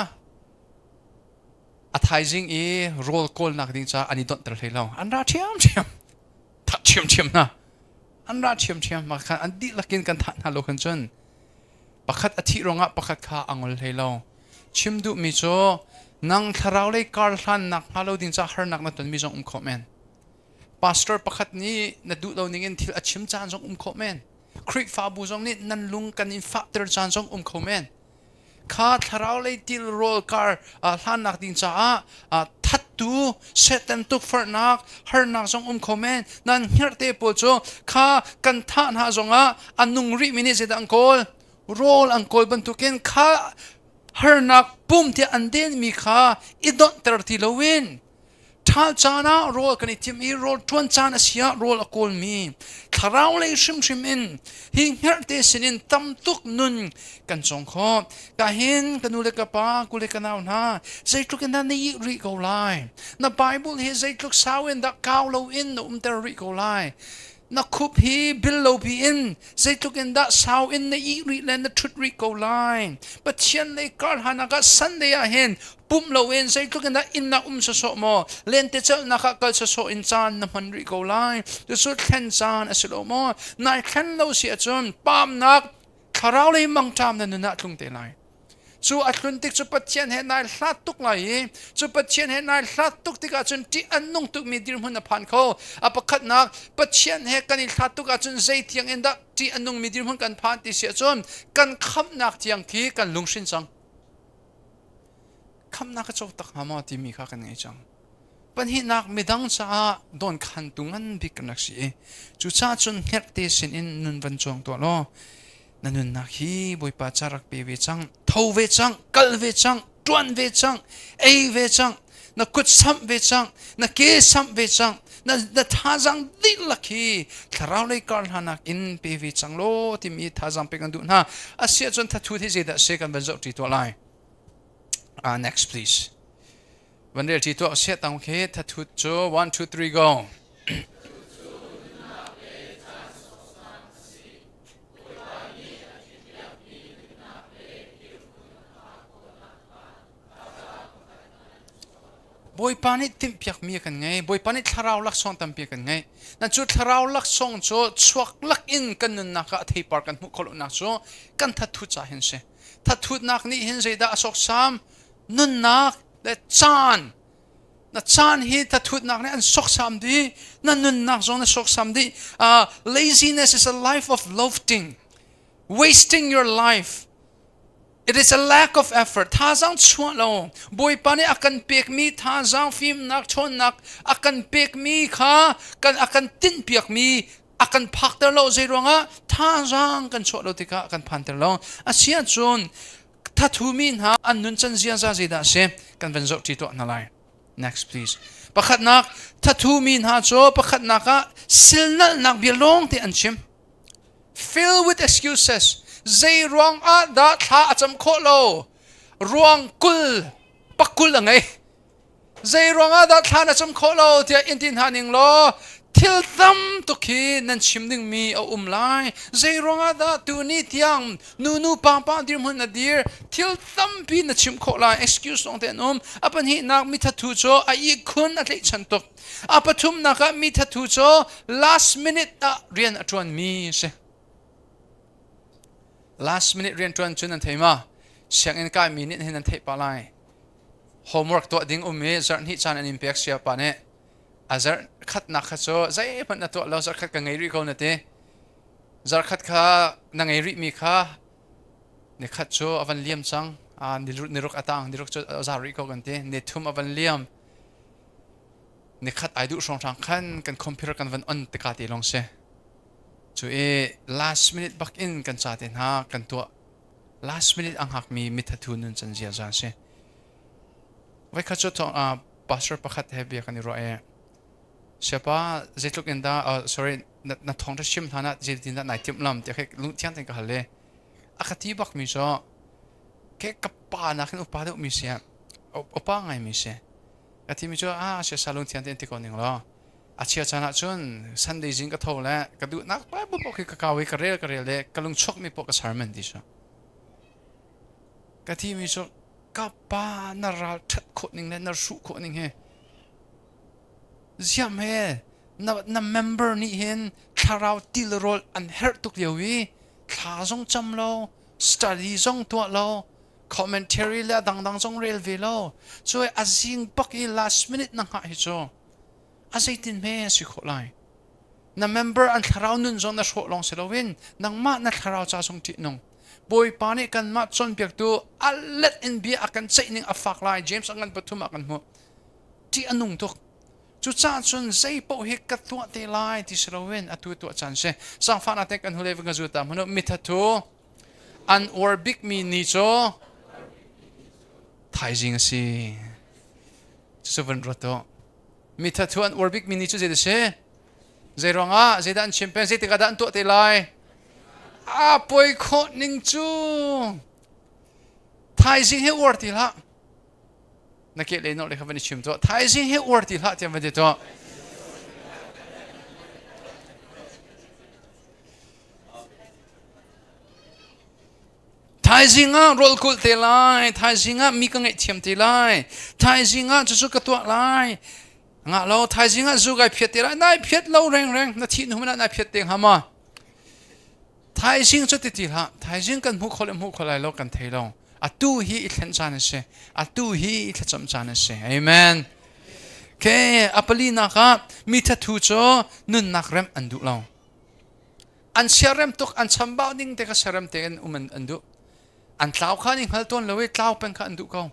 a thaizing i rawl kawlnak ding caah an i donhter hlei lo. An ra ṭhiamṭhiam. Thah ṭhiamṭhiam hna. An ra ṭhiamṭhiam. Mah khan an dihlak in kan thah hna lo khan cun pakhat a thih ruangah pakhat kha a ngol hlei lo. Chim duhmi cu nang thlarau lei kar hlannak hnga lo ding caah harnak na tonmi zong um khawh men. Pastor pakhat nih na duh lo ning in thil a chim caan zong um khawh men. Khrihfabu zong nih nan lung kan in fahter caan zong um kho men. Kha thlarau lei til rawl kar hlannak ding caah thattu Satan tukforhnak harnak zong um kho men. Nan hngerhte pawl cu kha kan thah hna zongah a nung rihmi nih zeidah an kawl? Rawl an kawl bantukin kha harnak pum tiah an denmi kha i donhter ti loin. Ṭhal caan ah rawl kan i timh i rawl ṭuan caan a si ah rawl a kawlmi thlarau lei hrimhrim in hi hngerhte sinin tam tuk nun kan cawng khawh. Ka hin ka nu le ka pa, ku le ka nau hna, zeitluk in dah na ih rih ko lai? Na Bible hi zeitluk sau in dah kau loin na umter rih ko lai? Na khup hi bil lo piin zeitluk in dah sau in na ih rih le na ṭhut rih ko lai? Pathian lei kar hlan ah Sunday ah hin pumh loin zeitluk in dah inn ah um sawsawh maw lentecelhnak ah kal sawsawh in caan na hman rih ko lai? Cucu thlen caan a si lo maw? Nai thlen lo si ahcun pamnak thlarau lei mangṭam na nun ah tlung te lai. Cu a tlun tik cu Pathian he nai hlat tuk lai i cu Pathian he nai hlat tuk tikah cun ṭih an nung tukmi dirhmun a phan kho. A pakhatnak, Pathian he kan i hlat tuk ahcun zei tiang in dah ṭih a nungmi dirhmun kan phan ti si ahcun kan khamhnak tiang khi kan lunghrin cang. Khamhnak ka co tak hnga maw timi kha kan ngei cang. Pahnihnak, midang caah dawnkhantu ngan bik kan rak si i cucaah cun hngerhte sinin nun van cuang tuah law na nunnak hi Bawipa ca rak pe ve cang, tho ve cang, kal ve cang, ṭuan ve cang, ei ve cang, na kut samh ve cang, na ke samh ve cang, na thazaang dihlak hi thlarau lei kar hlanak in pe ve cang law timi thazaang pek kan duh hna. Asiah cun thathu hi zeidah se kan van zoh ṭi tuah lai. Next please. Van rel ṭi tuah siah tang khi thathut cu 1 2 3 go. Bawipa nih timhpiakmi a kan ngei. Bawipa nih thlarau laksawng tampi a kan ngei. Na cu thlarau laksawng cu chuak lak in kan nunnak ah theipar kan hmuh khawh lonak cu kan thathut ca hin si. Thathutnak nih hin zeidah a sawksam? Nunnak le caan. Na caan hi thathutnak nih an sawksam dih. Na nunnak zong na sawksam dih. Laziness is a life of loafing. Wasting your life. It is a lack of effort. Thazaang chuah lo. Bawipa nih a kan pekmi thazaang fimnak ṭhawnnak a kan pekmi kha kan a kan tinhpiakmi a kan phakter lo zei ruangah thazaang kan chuah lo tikah a kan phanter lo. Asiahcun thathumi hna an nuncan ziaza zeidah a si kan van zoh ṭi tuah hna lai. Next please. Pakhatnak thathumi hna cu pakhatnak ah silnalhnak bia lawng te an chim. Fill with excuses. Zei ruang ah dah thla a cam khawh lo? Ruang 20 pakul a ngei. Zei ruang ah dah thla na cam khawh lo tiah in ti hna ning law thil tam tuk hi nan chim dingmi a um lai. Zei ruang ah dah tuni tiang nu nu pa pa dirhmun na dir thil tampi na chim khawh lai excuse lawng te an um. A pahnihnak mithathu cu a ihkhun a tlaihchan tuk. A pathumnak ah mi thathu cu last minute ah rian a ṭuanmi si. Last minute rian ṭuan cu nan thei ma? Sianginn kaimi nih hin nan theih pah lai. Homework tuah ding um i zarh hnih caan an in pek sia pa nih a zarh khatnak kha cu zeihmanh na tuah lo zarh khat ka ngei rih ko na ti. Zarh khat kha na ngei rihmi kha nikhat cu a van liam cang. Niruk a tang niruk cu a za rih ko kan ti. Ni thum a van liam. Nikhat ai duh hrawnghrang khan kan computer kan van on tika te lawng si. Cu i last minute bak in kan ca te hna kan tuah. Last minute a hngakmi mithathu nun can ziaza si. Voikhat cu pastor pakhat he bia kan i ruah i siapa zeitluk in dah sorry na thawngṭha chim hlan ah zeitin dah nai timh lam tiah lung thiang tein ka hal i a ka ti bakmi cu ke ka pa nakin upa deuhmi si upa ngaimi si. Ka timi cu a siasa lungthian tein ti ko ning law a chia caan ah cun Sunday zing ka tho le ka duhnak Bible paoh khi ka kau i ka rel ka rel le ka lungchuak mi paoh ka sermon ti cu. Ka timi cu ka pa na ral ṭhat khawh ning le na hruh khawh ning hi ziam he na, na member nih hin thlarau til rawl an herh tuk lio i thla zong cam lo study zong tuah lo commentary le a dangdang zong rel ve lo cu a zing bak i last minute na hngah hi cu a zeitin hme si khawh lai na member an thlarau nun zong na hrawh lawng si loin nangmah na thlarau ca zong ṭih nung Bawipa nih kanmah cawnpiaktu a let in bia a kan ceih ning a fak lai James a ngan pathum ah kan hmuh ṭih a nung tuk cucaah cun zei paoh hi ka tuah te lai ti si loin atu tuah caan si sangfahnak te kan hule ka zu ta hmanu mithathu An uar bikmi ni cu thaizing a si. Cucu van ruat tuah. Mi thathu an uar bikmi ni cu zei a si? Zei ruangah zeidah an chim peng? Zeitik ah dah an tuah te lai? A poi khawh ning cu thaizing hi uar ti hlah. Na ke le nok le kha van i chim tuah. Thaizing hi uar ti hlah tiah van ti tuah. Thaizing ah rawl kulh te lai, thaizing ah mi ka ngaihthiam te lai, thaizing ah cucu ka tuah lai. Ngah lo, thaizing ah zu kai phiat te lai, nai phiat lo rengreng, na thih hnu hmanh ah nai phiat te hnga ma? Thaizing cu ti ti hlah, thaizing kan hmuh kho le hmuh kho lai lo kan thei lo. Atu hi i thlen caan a si. Atu hi i thlacam caan a si. Amen. Okay, a palinak ah mi thathu cu nunnak remh an duh lo. An siarem tuk an chambau ning te kha siarem tein um an duh an tlau kha ni hngal tawn lo i tlau peng kha an duh ko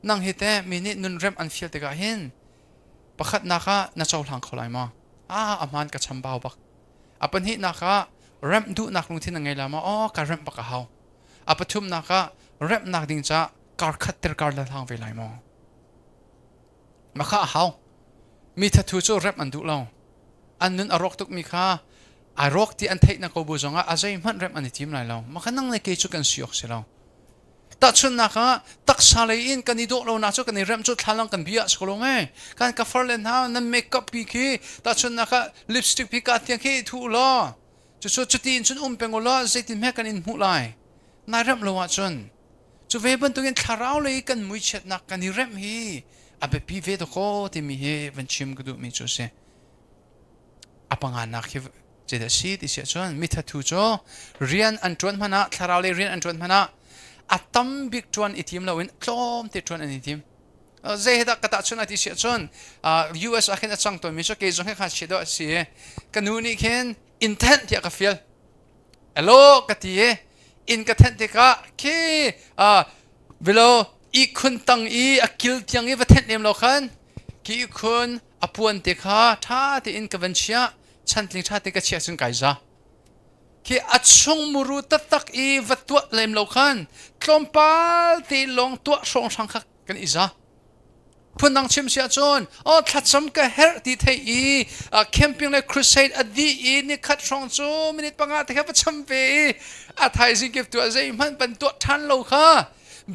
nang hi te mi nih nun rem an fial tikah hin pakhat nak ah na cohlang kho lai maw a a hmaan ka chambau bak a pahnih nak ah remh duhnak lungthin na ngei la maw oh ka remh bak a hau a pathum nak ah remhnak ding ca kar khat ter kar la hlang ve lai maw Makha a hau. Mi thathu cu rep an duh lo. An nun a rawk tukmi kha ai rawk ti an theih na ko bu zongah a zeihmanh rep an i tim lai lo. Makha nang le kei cu kan si awk si lo. Tahchunhnak ah taksa lei in kan i dawh lo nak cu kan i remh cu thlalang kan bia si ko lo nge. Kan ka far le hna nan makeup pi khi tahchunhnak ah lipstick pi ka tiang khi thu law. Cucu cuti in cun um peng u law zeitin hme kan in hmuh lai. Nai remh lo ahcun Cu ve bantukin thlarau lei kan muichiatnak kan i remh hi a biapi ve dakaw timi hi van chim ka duhmi cu a si. A panganak hi zeidah si ti si ahcun mithathu cu rian an ṭuan hmanh ah thlarau lei rian an ṭuan hmanh ah a tam bik ṭuan i tim loin tlawmte ṭuan an i tim. Zei he dah ka tahchunh ai ti si ahcun US ah khin a cang tawnmi cu kei zong he khan si dawh a si i ka nu nih khin intent tiah ka fial. Elo ka ti i inn ka thenh tikah khi velo ihkhun tang i a kil tiang i va thenh lem lo khan ki ihkhun a puan te kha ṭha tein ka van chiah chantling ṭha te ka chiah cun kai za khi a chung muru taktak i va tuah lem lo khan tlawmpal te lawng tuah hrawnghrang kha kan i za Phundang chim si ahcun oh thlacam ka herh ti thei i camping le crusade a dih i nikhat hrawng cu minute panga te kha va cham ve i a thaizing kip tu ah zeihmanh pan tuah ṭhan lo kha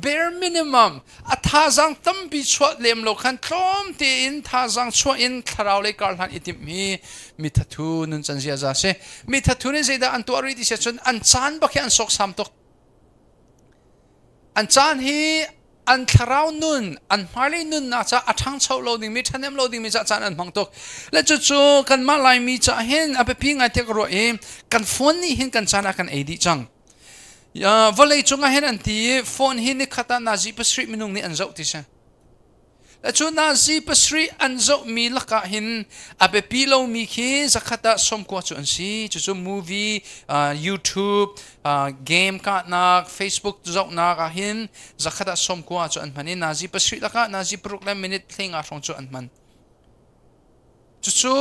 bare minimum a thazaang tampi chuah lem lo khan tlawm tein thazaang chuah in thlarau lei kar hlan i timh hi mi thathu nun can ziaza si mi thathu nih zeidah an tuah rih ti si ahcun an caan bak hi an sawksam tuk An caan hi an thlarau nun, an hmailei nunnak caah a ṭhangcho lo dingmi, ṭhahnem lo dingmi caah caan an hmang tuk. Le cucu kanmah Laimi caah hin a biapi ngai tiah ka ruah i kan phone nih hin kan caan a kan ei dih cang. Vawlei cungah hin an ti i phone hi nikhat ah nazi pasarih minung nih an zoh ti si. Cu Nazi pasarih an zohmi lakah hin a biapi lomi khi zakhat ah 90 cu an si. Cucu movie, YouTube, game kahnak, Facebook zohnak ah hin zakhat ah 90 cu an hman i Nazi pasarih lakah Nazi paruk le minute 15 hrawng cu an hman. Cucu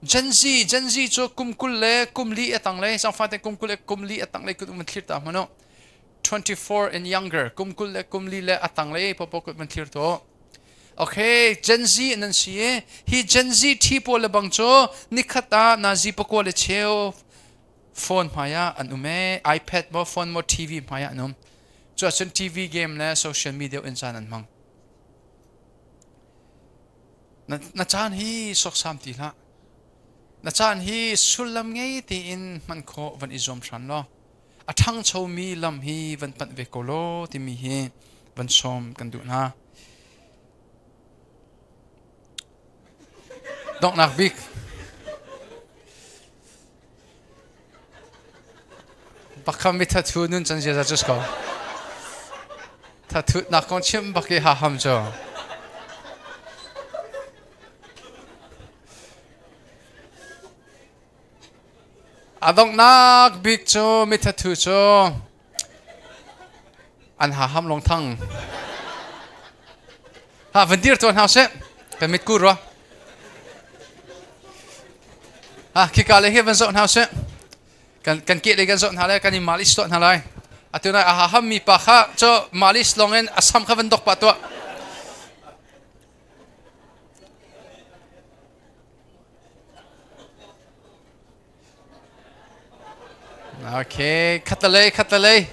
Gen Z, Gen Z cu kum 20 le kum li a tang le sangfate kum 20 le kum li a tang le kut um thlir ta hmanu. 24 and younger kum 20 le kum li le a tang le popo kut man thlir to okay Gen Z nan si i hi Gen Z thi pawl le bang cu nikhat ah nazi pakua le cheu phone hmai ah an um e iPad mo phone mo TV hmai ah an um cu ahcun TV game le social media in caan an hmang na caan hi soksam ti hlah na caan hi sullam ngei tein hman khawh van i zuam hran law a ṭhangchomi lam hi van panh ve ko law timi hi van sawm kan duh hna. Donghnak bik. Bakham mi thathu nun can zia za ko. Thathu nak kong chim bak i ha ham cu. A donghnak bik cu mithathu cu an haham lawng thang. Ha van dir tuan hau seh. Kan mit ku rua. Ha khika le hi van zoh hna seh. Kan kan ke le kan zoh hna lai kan i malis tuah hna lai. Atu nai a haham mi pa kha cu malis lawng in a sam kha van dok pa tuah. Okay, khatalei khatalei.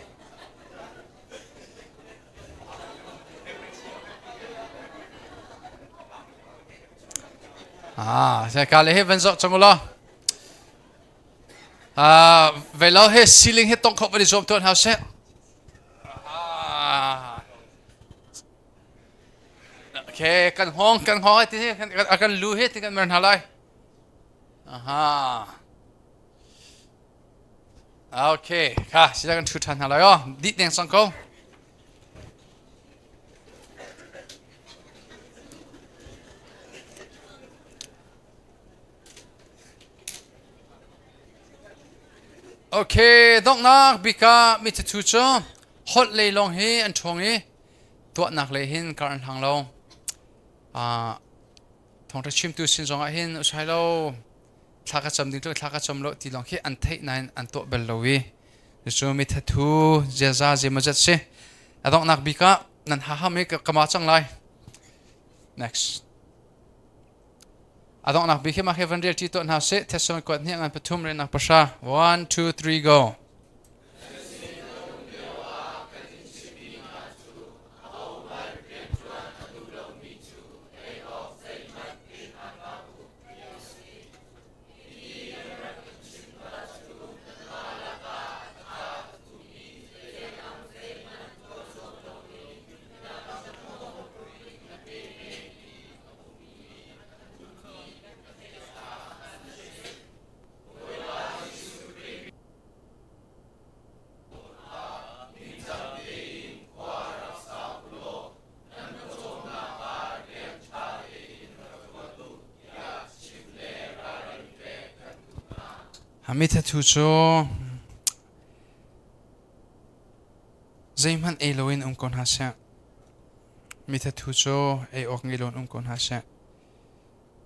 Ah, sai ka le he van zoh chang ulaw. Ah, ve lo he ceiling he tong kho van i zuam tuan hau seh. Ah. Okay, kan hong kan hong ti kan kan lu he ti kan mer hna lai. Aha. Okay, kha sila kan thu than hna lai o. Di deng sang ko. Okay, donghnak bika mi thu cu holh lei lawng hi an ṭhawng i tuahnak lei hin kar an hlang lo. Thawngṭha chimtu sin zongah hin usai lo thla ka cam ding tluk thla ka cam lo ti lawng khi an theih nain an tuah bal lo i cu mi thathu ziaza zeimawzat si. A donghnak bik ah nan haham i ka ma cang lai. Next. A donghnak bik hi mah hi van rel ṭi tuah hna sih. Thessalon kuat hnih ngan pathum relnak pahra. 1 2 3 go. Mithathu cu zeihmanh ei loin um ko hna seh. Mithathu cu ei awk ngei loin um ko hna seh.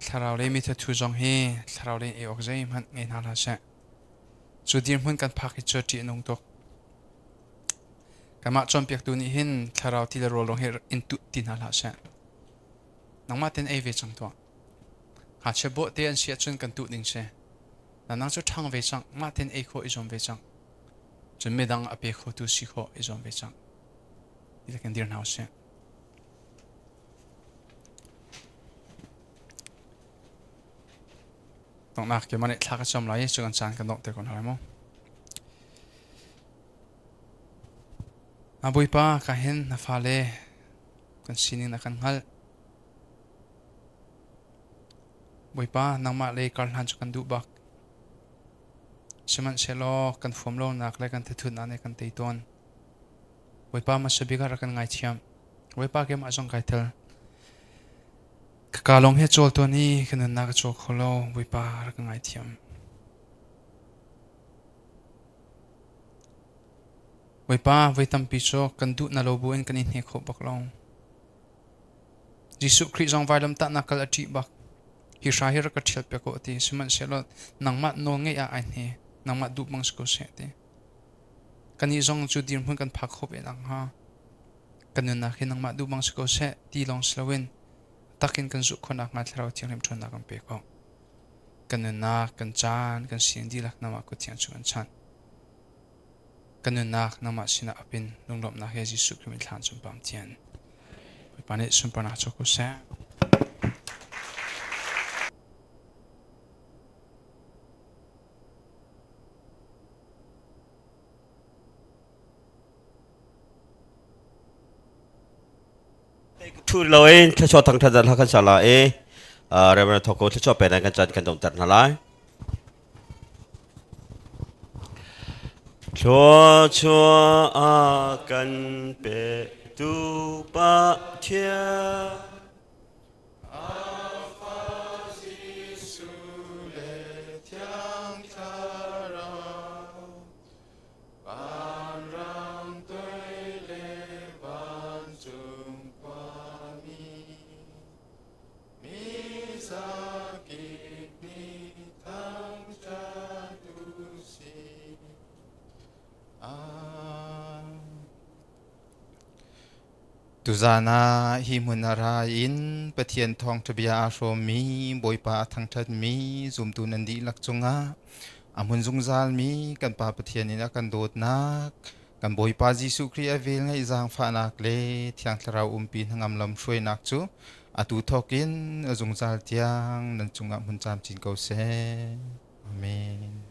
Thlarau lei mithathu zong hi thlarau lei ei awk zeihmanh ngei hna hlah seh. Cu dirhmun kan phak hi cu ṭih a nung tuk. Kanmah cawnpiaktu nih hin thlarau ti le rawl lawng hi in tuh ti hna hlah seh. Nangmah ten ei ve cang tuah. Ngakchia bawh te an si ahcun kan tuh ding si. Nang cu ṭhang ve cang, mah ten ei khawh i zuam ve cang. Cun midang a pe khotu si khawh i zuam ve cang. Ti kan dir hna usih. Donghnak ke mah nih thla ka cam lai i cu kan caan kan dongh te ko hna lai mu. Na Bawipa ka hin na fale kan sining na kan hngalh. Bawipa nangmah le kar hlan cu kan duh bak. Sihmanhsehlaw kan fuam lonak le kan thathutnak nih kan tei tawn. Bawipa hmasa bik ah rak kan ngaithiam. Bawipa keimah zong kai tel. Ka ka lawng hi a cawl tawn i ka nunnak a cawl kho lo. Bawipa rak ka ngaithiam. Bawipa voi tampi cu kan duh na lo buin kan i hne khawh bak lo. Jesuh Khrih zong vailamtahnak kal a ṭih bak. Hi hra hi rak ka ṭhial piak ko a ti. Sihmanhsehlaw nangmah nawl ngeih ah ai hne. Nangmah duh bang si ko seh a ti. Kannih zong cu dirhmun kan phak khawh ve nakhnga kan nunnak hi nangmah duh bang si ko seh ti lawng si loin takin kan zulh khawh nakhnga Thlarau Thianghlim ṭhawnnak kan pe ko. Kan nunnak, kan caan, kan sining dihlak nangmah kut thiang chung an chanh. Kan nunnak nangmah sinah apin lunglawmhnak he Jesuh Khrih min thlan sunpam thian. Bawipa nih sunparnak cu ko seh. Thu lo in thluachuah thangthat zan kan sa la i Reverend Thoko thluachuah pe kan chan kan dongter hna lai. Thluachuah a kan pe tu Pathian. Tuzaan ah hi hmun ah ra in Pathian thawngṭha bia aa hrawmmi, Bawipa a thangṭhatmi zumtu nan dihlak cungah A hmun zungzalmi kan Pa Pathian in a kan dawtnak, kan Bawipa Jesuh Khrih a vel ngeih zaangfahnak le Thiang Thlarau umpi hnangam lam hruainak cu atu thawkin a zungzal tiang nan cungah hmun camcin ko seh. Amen.